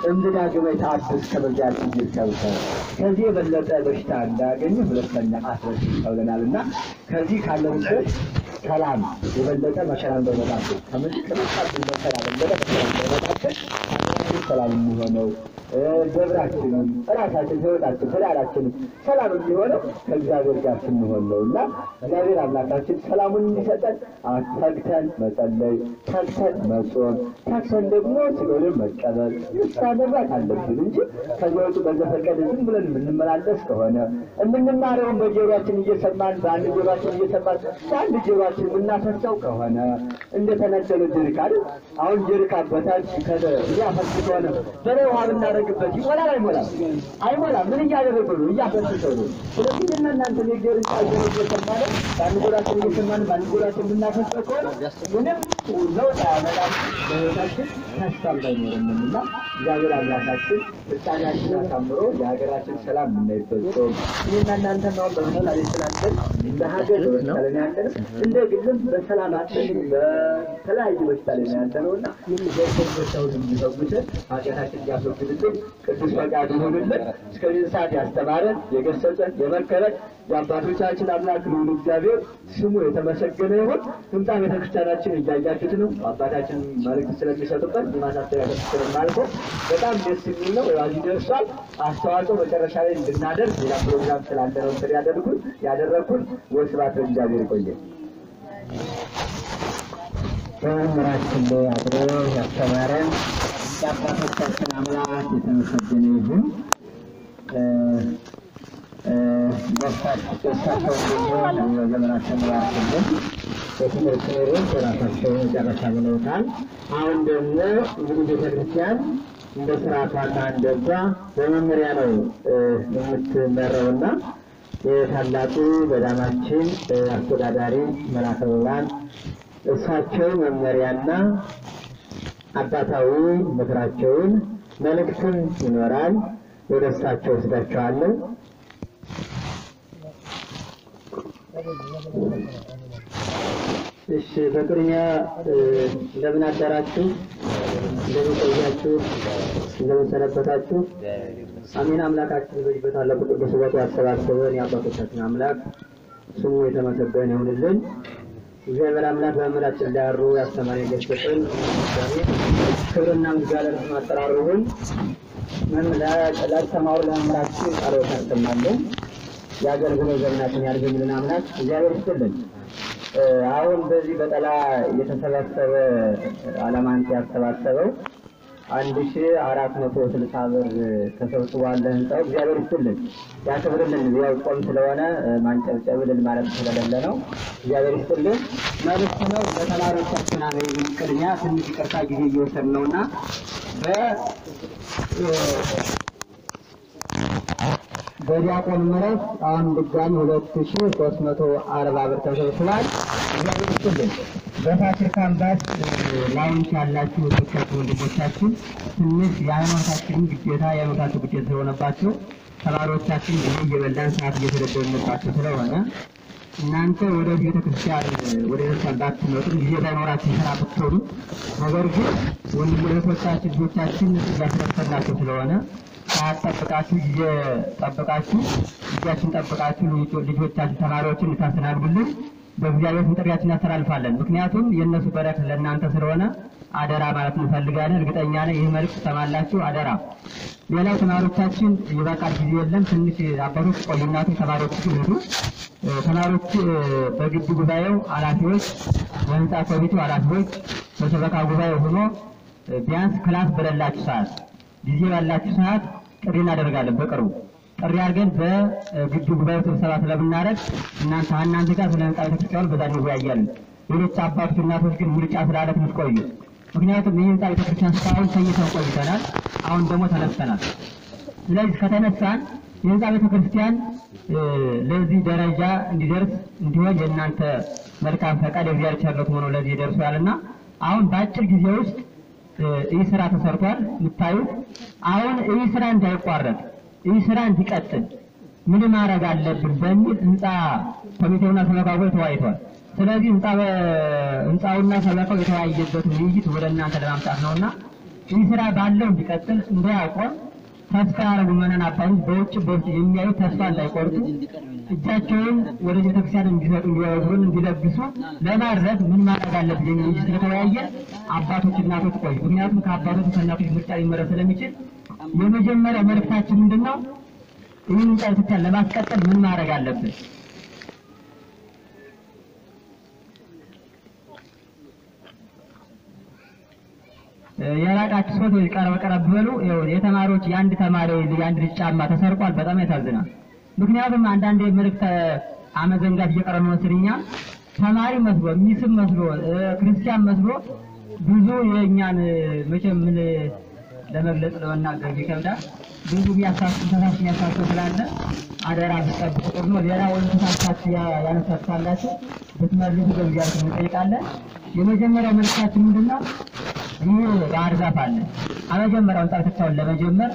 እምድዳግመ ተአብስ ከመዚያት ይርከብከ ከዚህ የበለጠ በሽታ እንዳያገኝ ሁለተኛ አትበድል ተብለናልና ከዚህ ካለንበት ሰላም የበለጠ መከራ እንዳይመጣብን ከመጣብን መከራ የበለጠ መከራ እንዳይመጣብን ሰላም የሚሆነው ደብራችንም ራሳችን ሕይወታችን ትዳራችንም ሰላም የሚሆነው ከእግዚአብሔር ጋር ስንሆን ነው እና እግዚአብሔር አምላካችን ሰላሙን እንዲሰጠን ተግተን መጸለይ፣ ተግተን መጾም፣ ተግተን ደግሞ ስጋውን መቀበል ንስሐ መግባት አለብን እንጂ ከዚያ ውጭ በዘፈቀደ ዝም ብለን የምንመላለስ ከሆነ የምንማረውን በጆሮአችን እየሰማን በአንድ ጆሮአችን እየሰማን በአንድ ጆሮአችን የምናፈሰው ከሆነ እንደተነደለ ጀሪካ አይደል? አሁን ጀሪካ በታች እያፈስ ከሆነ በላይ ውሃ ብናደርግበት ይሞላል አይሞላም? አይሞላም። ምን እያደረገ ነው? እያፈሰሰው ነው። ስለዚህ እኛ እናንተ የእግዚአብሔርን ቃል ጆሮ እየሰማን በአንድ ጆሮአችን እየሰማን በአንድ ጆሮአችን የምናፈሰው ከሆነ ምንም ለውጥ አያመጣም በሕይወታችን። ተስፋም አይኖርምና እግዚአብሔር አምላካችን ፍጻሜያችን አሳምሮ የሀገራችን ሰላም የምናይበት ጾም እኔና እናንተ ነው። በምሳሌ ስላለን እንደ ሀገር በበሽታ ላይ ነው ያለነው፣ እንደ ግልም በሰላም አጥተን በተለያዩ በሽታ ላይ ነው ያለነው እና በሽታውን እንዲፈውሰን ኃጢአታችን እንዲያስወግድልን ቅዱስ ፈቃዱ ይሁንልን። እስከዚህ ሰዓት ያስተማረን፣ የገሰጸን፣ የመከረን የአባቶቻችን አምላክ ልዑል እግዚአብሔር ስሙ የተመሰገነ ይሁን። ህንፃ ቤተክርስቲያናችን እያያችሁት ነው። አባታችን መልእክት ስለሚሰጡበት የማሳሰቢያ ስለማልፎ በጣም ደስ የሚል ነው። ያው ደርሷል። አስተዋጽኦ መጨረሻ ላይ እንድናደርግ ሌላ ፕሮግራም ስላለ ነው እንትን ያደረግኩት። ወስብሐት ለእግዚአብሔር። ይቆየን። በመምህራችን ላይ አድሮ ያስተማረን የአባቶቻችን አምላክ የተመሰገነ ይሁን። በእሳቸው ደግሞ ዘመናቸውን ይባርክልን። በትምህርት ኑሮን የራሳቸውን መጨረሻ ብለውታል። አሁን ደግሞ እንግዲህ ቤተክርስቲያን እንደ ስርዓቷና እንደ ሕጓ በመመሪያ ነው የምትመራውና የታላቁ ገዳማችን አስተዳዳሪ መልአከ ብርሃን እሳቸው መመሪያና አባታዊ ምክራቸውን መልእክትም ይኖራል። ወደ እሳቸው ወስዳቸዋለሁ። እሺ፣ በቅድሚያ እንደምን አደራችሁ፣ እንደምን ቆያችሁ፣ እንደምን ሰነበታችሁ? አሜን። አምላካችን በዚህ በታላቁ ቅዱስ ቦታ ያሰባሰበን የአባቶቻችን አምላክ ስሙ የተመሰገነ ይሁንልን። እግዚአብሔር አምላክ በመምህራችን ላይ አድሮ ያስተማረን የገሰጸን እግዚአብሔር ክብርና ምስጋና ለስሙ አጠራሩ ይሁን። ላስተማሩ ለመምህራችን ቃሎት ያሰማልን፣ የአገልግሎት ዘመናችን ያርዝምልን። አምላክ እግዚአብሔር ይስጥልን። አሁን በዚህ በጠላ የተሰበሰበ አለማንት ያሰባሰበው 1460 ብር ተሰብስቧል። ለህንፃው እግዚአብሔር ይስጥልን፣ ያክብርልን። ያው ጾም ስለሆነ ማንጨብጨብ እልል ማለት ስለሌለ ነው። እግዚአብሔር ይስጥልን። መልእክት ነው ለተማሪዎቻችን። ቅድሚያ ትንሽ ይቅርታ ጊዜ እየወሰድን ነውና በዲያቆን ምረት አሁን ድጋሚ 2340 ብር ተሰብስቧል። እግዚአብሔር ይስጥልን። በፋሲል ካምፓስ ላውንች ያላችሁ እህቶቻችን፣ ወንድሞቻችን ትንሽ የሃይማኖታችንን ግዴታ የሃይማኖታችሁ ግዴታ ስለሆነባቸው ተማሪዎቻችን ጊዜ እየበላን ሰዓት እየተደበንባቸው ስለሆነ እናንተ ወደ ቤተክርስቲያን ወደ ቤተክርስቲያን ባትመጡም ጊዜ ባይኖራችሁ ስራ ብትሆኑ፣ ነገር ግን ወንድም እህቶቻችን ልጆቻችን እያስረፈድናቸው ስለሆነ ሰዓት ጠብቃችሁ ጊዜ ጠብቃችሁ ጊዜያችን ጠብቃችሁ ልጆቻችን ተማሪዎችን እንድታስተናግዱልን በእግዚአብሔር ስም ጥሪያችን እናስተላልፋለን። ምክንያቱም የእነሱ በረከት ለእናንተ ስለሆነ አደራ ማለት እንፈልጋለን። እርግጠኛ ነኝ ይህ መልዕክት ትሰማላችሁ። አደራ። ሌላው ተማሪዎቻችን ይበቃል፣ ጊዜ የለም። ትንሽ አባቶች ቆዩ፣ እናቶች ተማሪዎች ግን ሂዱ። ተማሪዎች በግቢ ጉባኤው ኃላፊዎች፣ በህንፃ ኮሚቴው ኃላፊዎች፣ በሰበካ ጉባኤው ሆኖ ቢያንስ class በሌላችሁ ሰዓት ጊዜ ባላችሁ ሰዓት ጥሪ እናደርጋለን። በቅርቡ ጥሪ አድርገን በግቢ ጉባኤው ስብሰባ ስለምናደርግ እናንተ እናንተ ጋር ስለ ህንፃ ቤተክርስቲያኑ በዛ እንወያያለን። ሌሎች አባቶች እናቶች ግን ምርጫ ስላለ ትንሽ ቆዩ። ምክንያቱም ይህ ህንፃ ቤተክርስቲያን እስካሁን ተኝተን ቆይተናል። አሁን ደግሞ ተነስተናል። ስለዚህ ከተነሳን የህንፃ ቤተክርስቲያን ለዚህ ደረጃ እንዲደርስ እንዲሆን የእናንተ መልካም ፈቃድ የእግዚአብሔር ቸርነት ሆኖ ለዚህ ደርሷልና አሁን በአጭር ጊዜ ውስጥ ይህ ስራ ተሰርቷል። የምታዩት አሁን ይህ ስራ እንዳይቋረጥ ይህ ስራ እንዲቀጥል ምን ማድረግ አለብን በሚል ህንፃ ኮሚቴውና ሰበካው ተወያይቷል። ስለዚህ ህንፃውና ሰበካው የተወያየበት ውይይት ወደ እናንተ ለማምጣት ነውና ይህ ስራ ባለው እንዲቀጥል እንዳያቆም ተስፋ ያደረጉ ምዕመናን አባቶች በውጭ በውጭ የሚያዩ ተስፋ እንዳይቆርጡ እጃቸውን ወደ ቤተክርስቲያን እንዲሰጡ እንዲወረውሩ እንዲለግሱ ለማድረግ ምን ማድረግ አለብን የሚል ውይይት ስለተወያየ አባቶች እናቶች ቆዩ። ምክንያቱም ከአባቶች ከእናቶች ምርጫ ሊመረጥ ስለሚችል የመጀመሪያ መልእክታችን ምንድነው? ይህን ህንፃ ቤተክርስቲያን ለማስቀጠል ምን ማድረግ አለብን? የራቃችሁ ሰዎች ቀረብ ቀረብ በሉ። የተማሪዎች የአንድ ተማሪ የአንድ ልጅ ጫማ ተሰርቋል። በጣም ያሳዝናል። ምክንያቱም አንዳንዴ መልእክት አመዘንጋት እየቀረ ነው መሰለኝ። ተማሪ መስሎ የሚስብ መስሎ ክርስቲያን መስሎ ብዙ የእኛን መቼም ምን ለመግለጽ ለመናገር ይከብዳል። ብዙ የሚያሳስብ ስላለ አደራ ብትጠብቁ ጥሩ ነው። ሌላ ወይም ተሳስታችሁ ያነሳችሁ ብትመልሱ በእግዚአብሔር እንጠይቃለን። የመጀመሪያው መልእክታችን ምንድነው? ይህ ባህር ዛፍ አለ። አመጀመሪያው ህንጻ ቤተክርስቲያኑን ለመጀመር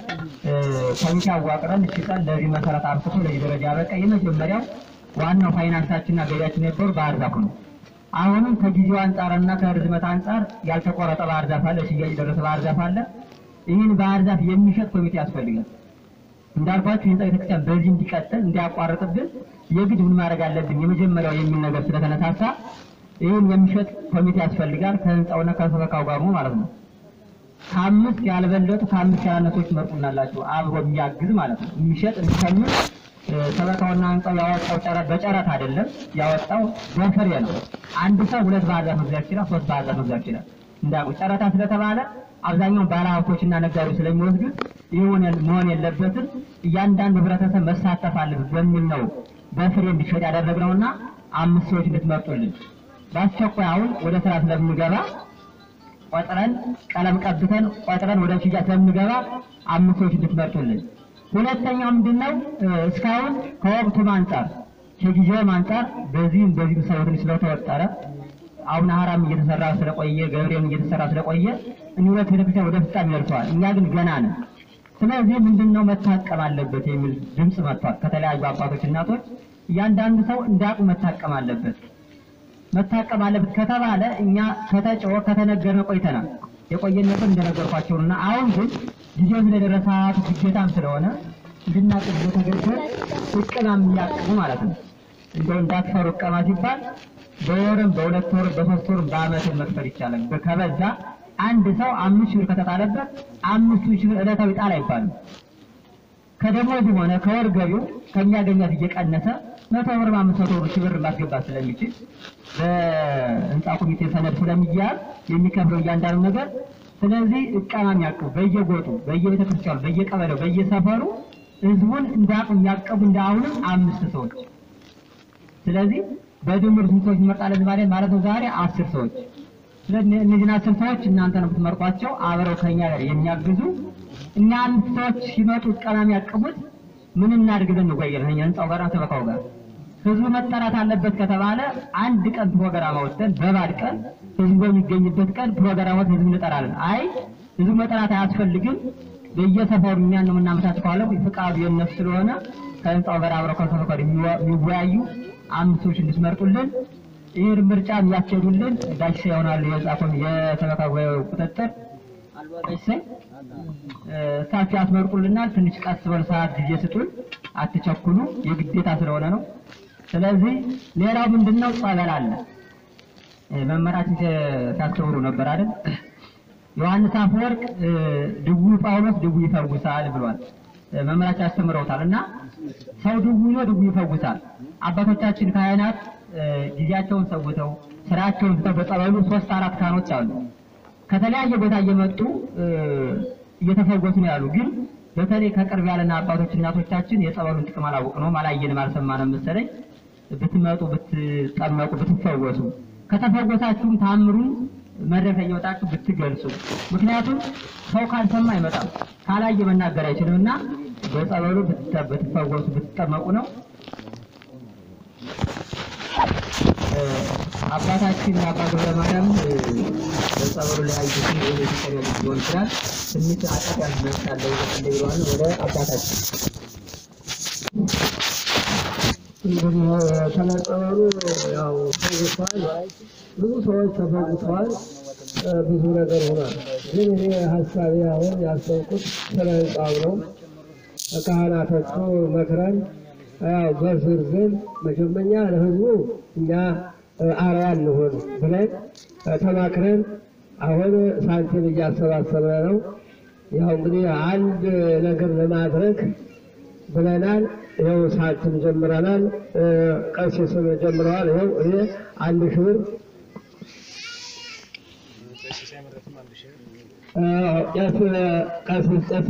ኮሚቴ አዋቅረን ሽጠን ለዚህ መሰረት አብቅቶ ለዚህ ደረጃ ያበቃ የመጀመሪያው ዋናው ፋይናንሳችንና ገቢያችን የነበሩ ባህር ዛፉ ነው። አሁንም ከጊዜው አንጻርና ከርዝመት አንጻር ያልተቆረጠ ባህር ዛፍ አለ፣ ሽያጭ የደረሰ ባህር ዛፍ አለ። ይህን ባህር ዛፍ የሚሸጥ ኮሚቴ ያስፈልጋል። እንዳልኳችሁ ህንጻ ቤተክርስቲያን በዚህ እንዲቀጥል እንዲያቋርጥብን የግድ ምን ማድረግ አለብን የመጀመሪያው የሚል ነገር ስለተነሳሳ ይህን የሚሸጥ ኮሚቴ ያስፈልጋል። ከህንጻውና ከሰበካው ጋር ማለት ነው። ከአምስት ያልበለጡ ከአምስት ያላነሶች መርጡናላችሁ አብሮ የሚያግዝ ማለት ነው። የሚሸጥ የሚከምር ሰበካውና ህንጻው ያወጣው ጨረታ በጨረታ አይደለም ያወጣው በፍሬ ነው። አንድ ሰው ሁለት ባህር ዛፍ መግዛት ይችላል፣ ሶስት ባህር ዛፍ መግዛት ይችላል። እንዳውቁ ጨረታ ስለተባለ አብዛኛው ባለሀብቶችና ነጋዴዎች ስለሚወስዱት ይህ መሆን የለበትም፣ እያንዳንዱ ህብረተሰብ መሳተፍ አለበት በሚል ነው በፍሬ እንዲሸጥ ያደረግነውና አምስት ሰዎች እንድትመርጡልን በአስቸኳይ አሁን ወደ ስራ ስለምንገባ ቆጥረን ቀለም ቀብተን ቆጥረን ወደ ሽያጭ ስለምንገባ አምስት ሰዎች እንድትመርጡልን። ሁለተኛው ምንድነው? እስካሁን ከወቅቱም አንጻር ከጊዜውም አንጻር በዚህም ሰው ትንሽ ስለተወጠረ አቡነ ሀራም እየተሰራ ስለቆየ ገብርኤልም እየተሰራ ስለቆየ እኒህ ሁለት ቤተክርስቲያን ወደ ፍጻሜ ደርሰዋል። እኛ ግን ገና ነን። ስለዚህ ምንድነው መታቀም አለበት የሚል ድምጽ መጥቷል ከተለያዩ አባቶች እናቶች። እያንዳንዱ ሰው እንዳቅሙ መታቀም አለበት። መታቀም አለበት ከተባለ እኛ ከተጨወ ከተነገርን ቆይተናል። የቆየነትን እንደነገርኳቸውና አሁን ግን ጊዜው ስለደረሰ ግዴታም ስለሆነ እንድናቅም ተገደን እቅማም የሚያቅሙ ማለት ነው። እንደው እንዳትፈሩ እቀማ ሲባል በወርም በሁለት ወርም በሶስት ወርም በአመትም መክፈል ይቻላል። ከበዛ አንድ ሰው 5,000 ብር ከተጣለበት 5,000 ብር ዕለታዊ ጣል አይባልም። ከደሞዙ ሆነ ከወር ገቢው ከሚያገኛት እየቀነሰ 100 ብር 500 ብር ሺህ ብር ማስገባት ስለሚችል በህንጻ ኮሚቴ ሰነድ ስለሚያዝ የሚከፍለው እያንዳንዱ ነገር። ስለዚህ እቀማ የሚያቅቡ በየጎጡ በየቤተክርስቲያኑ በየቀበሌው በየሰፈሩ ህዝቡን እንዳቅም የሚያቅቡ እንዳሁንም 5 ሰዎች። ስለዚህ በድምር ስንት ሰዎች እንመርጣለን ማለት ነው? ዛሬ 10 ሰዎች። ስለዚህ እነዚህን 10 ሰዎች እናንተ ነው የምትመርጧቸው፣ አብረው ከኛ ጋር የሚያግዙ። እኛ 5 ሰዎች ሲመጡ እቀማ የሚያቅቡት ምን እናድርግ ብለን እንወያያለን። እኛ ህንጻው ጋር ሰበካው ጋር ህዝቡ መጠራት አለበት ከተባለ አንድ ቀን ፕሮግራም አውጥተን በባድ ቀን ህዝቡ በሚገኝበት ቀን ፕሮግራም አውጥተን ህዝቡ እንጠራለን። አይ ህዝቡ መጠራት አያስፈልግም በየሰፈሩ እኛን ነው የምናመቻቸው ካለ ፍቃዱ የነሱ ስለሆነ ከህንጻው ጋር አብረው ከሰፈሩ ጋር የሚወያዩ 5 ሰዎች እንድትመርጡልን ይህ ምርጫ የሚያስኬዱልን ጋሽ ይሆናሉ። የህንጻ የሰበካ ጉባኤው ቁጥጥር ጋሽ እሳቸው ያስመርጡልናል። ትንሽ ቀስ በሉ፣ ሰዓት ጊዜ ስጡን፣ አትቸኩሉ፣ የግዴታ ስለሆነ ነው። ስለዚህ ሌላው ምንድነው? ጸበል አለ። መምህራችን ሲያስተምሩ ነበር አይደል? ዮሐንስ አፈወርቅ ድውይ ጳውሎስ ድውይ ይፈውሳል ብሏል። መምህራችን አስተምረውታል። እና ሰው ድውይ ነው፣ ድውይ ይፈውሳል። አባቶቻችን ካህናት ጊዜያቸውን ሰውተው ስራቸውን ትተው በጸበሉ 3 4 ካህኖች አሉ ከተለያየ ቦታ እየመጡ እየተፈወሱ ነው ያሉ። ግን በተለይ ከቅርብ ያለና አባቶች እናቶቻችን የጸበሉን ጥቅም አላወቅነውም፣ አላየንም፣ አልሰማንም መሰለኝ። ብትመጡ ብትጠመቁ ብትፈወሱ ከተፈወሳችሁም ታምሩን መድረክ ላይ እየወጣችሁ ብትገልጹ። ምክንያቱም ሰው ካልሰማ አይመጣም፣ ካላየ መናገር አይችልምና በጸበሉ ብትፈወሱ ብትጠመቁ ነው። አባታችን አባ ገብረ ማርያም በጸበሉ ላይ ያዩትን ወይ ሊሆን ይችላል። ትንሽ አጠር ያለ መልስ አለ ይለዋል። ወደ አባታችን እንግዲህ ስለጸበሉ ያው ተፈውሰዋል፣ ብዙ ሰዎች ተፈውሰዋል፣ ብዙ ነገር ሆኗል። ግን እኔ ሀሳቤ አሁን ያሰብኩት ስለ ህንጻው ነው። ካህናቶቹ መክረን ያው በዝርዝር መጀመሪያ ለህዝቡ እኛ አርአያ እንሆን ብለን ተማክረን አሁን ሳንቲም እያሰባሰበ ነው። ያው እንግዲህ አንድ ነገር ለማድረግ ብለናል። ይኸው ሳንቲም ጀምረናል። ቀሲስም ጀምረዋል። ይኸው እኔ 1,000 ብር ቀሲስ ቄስ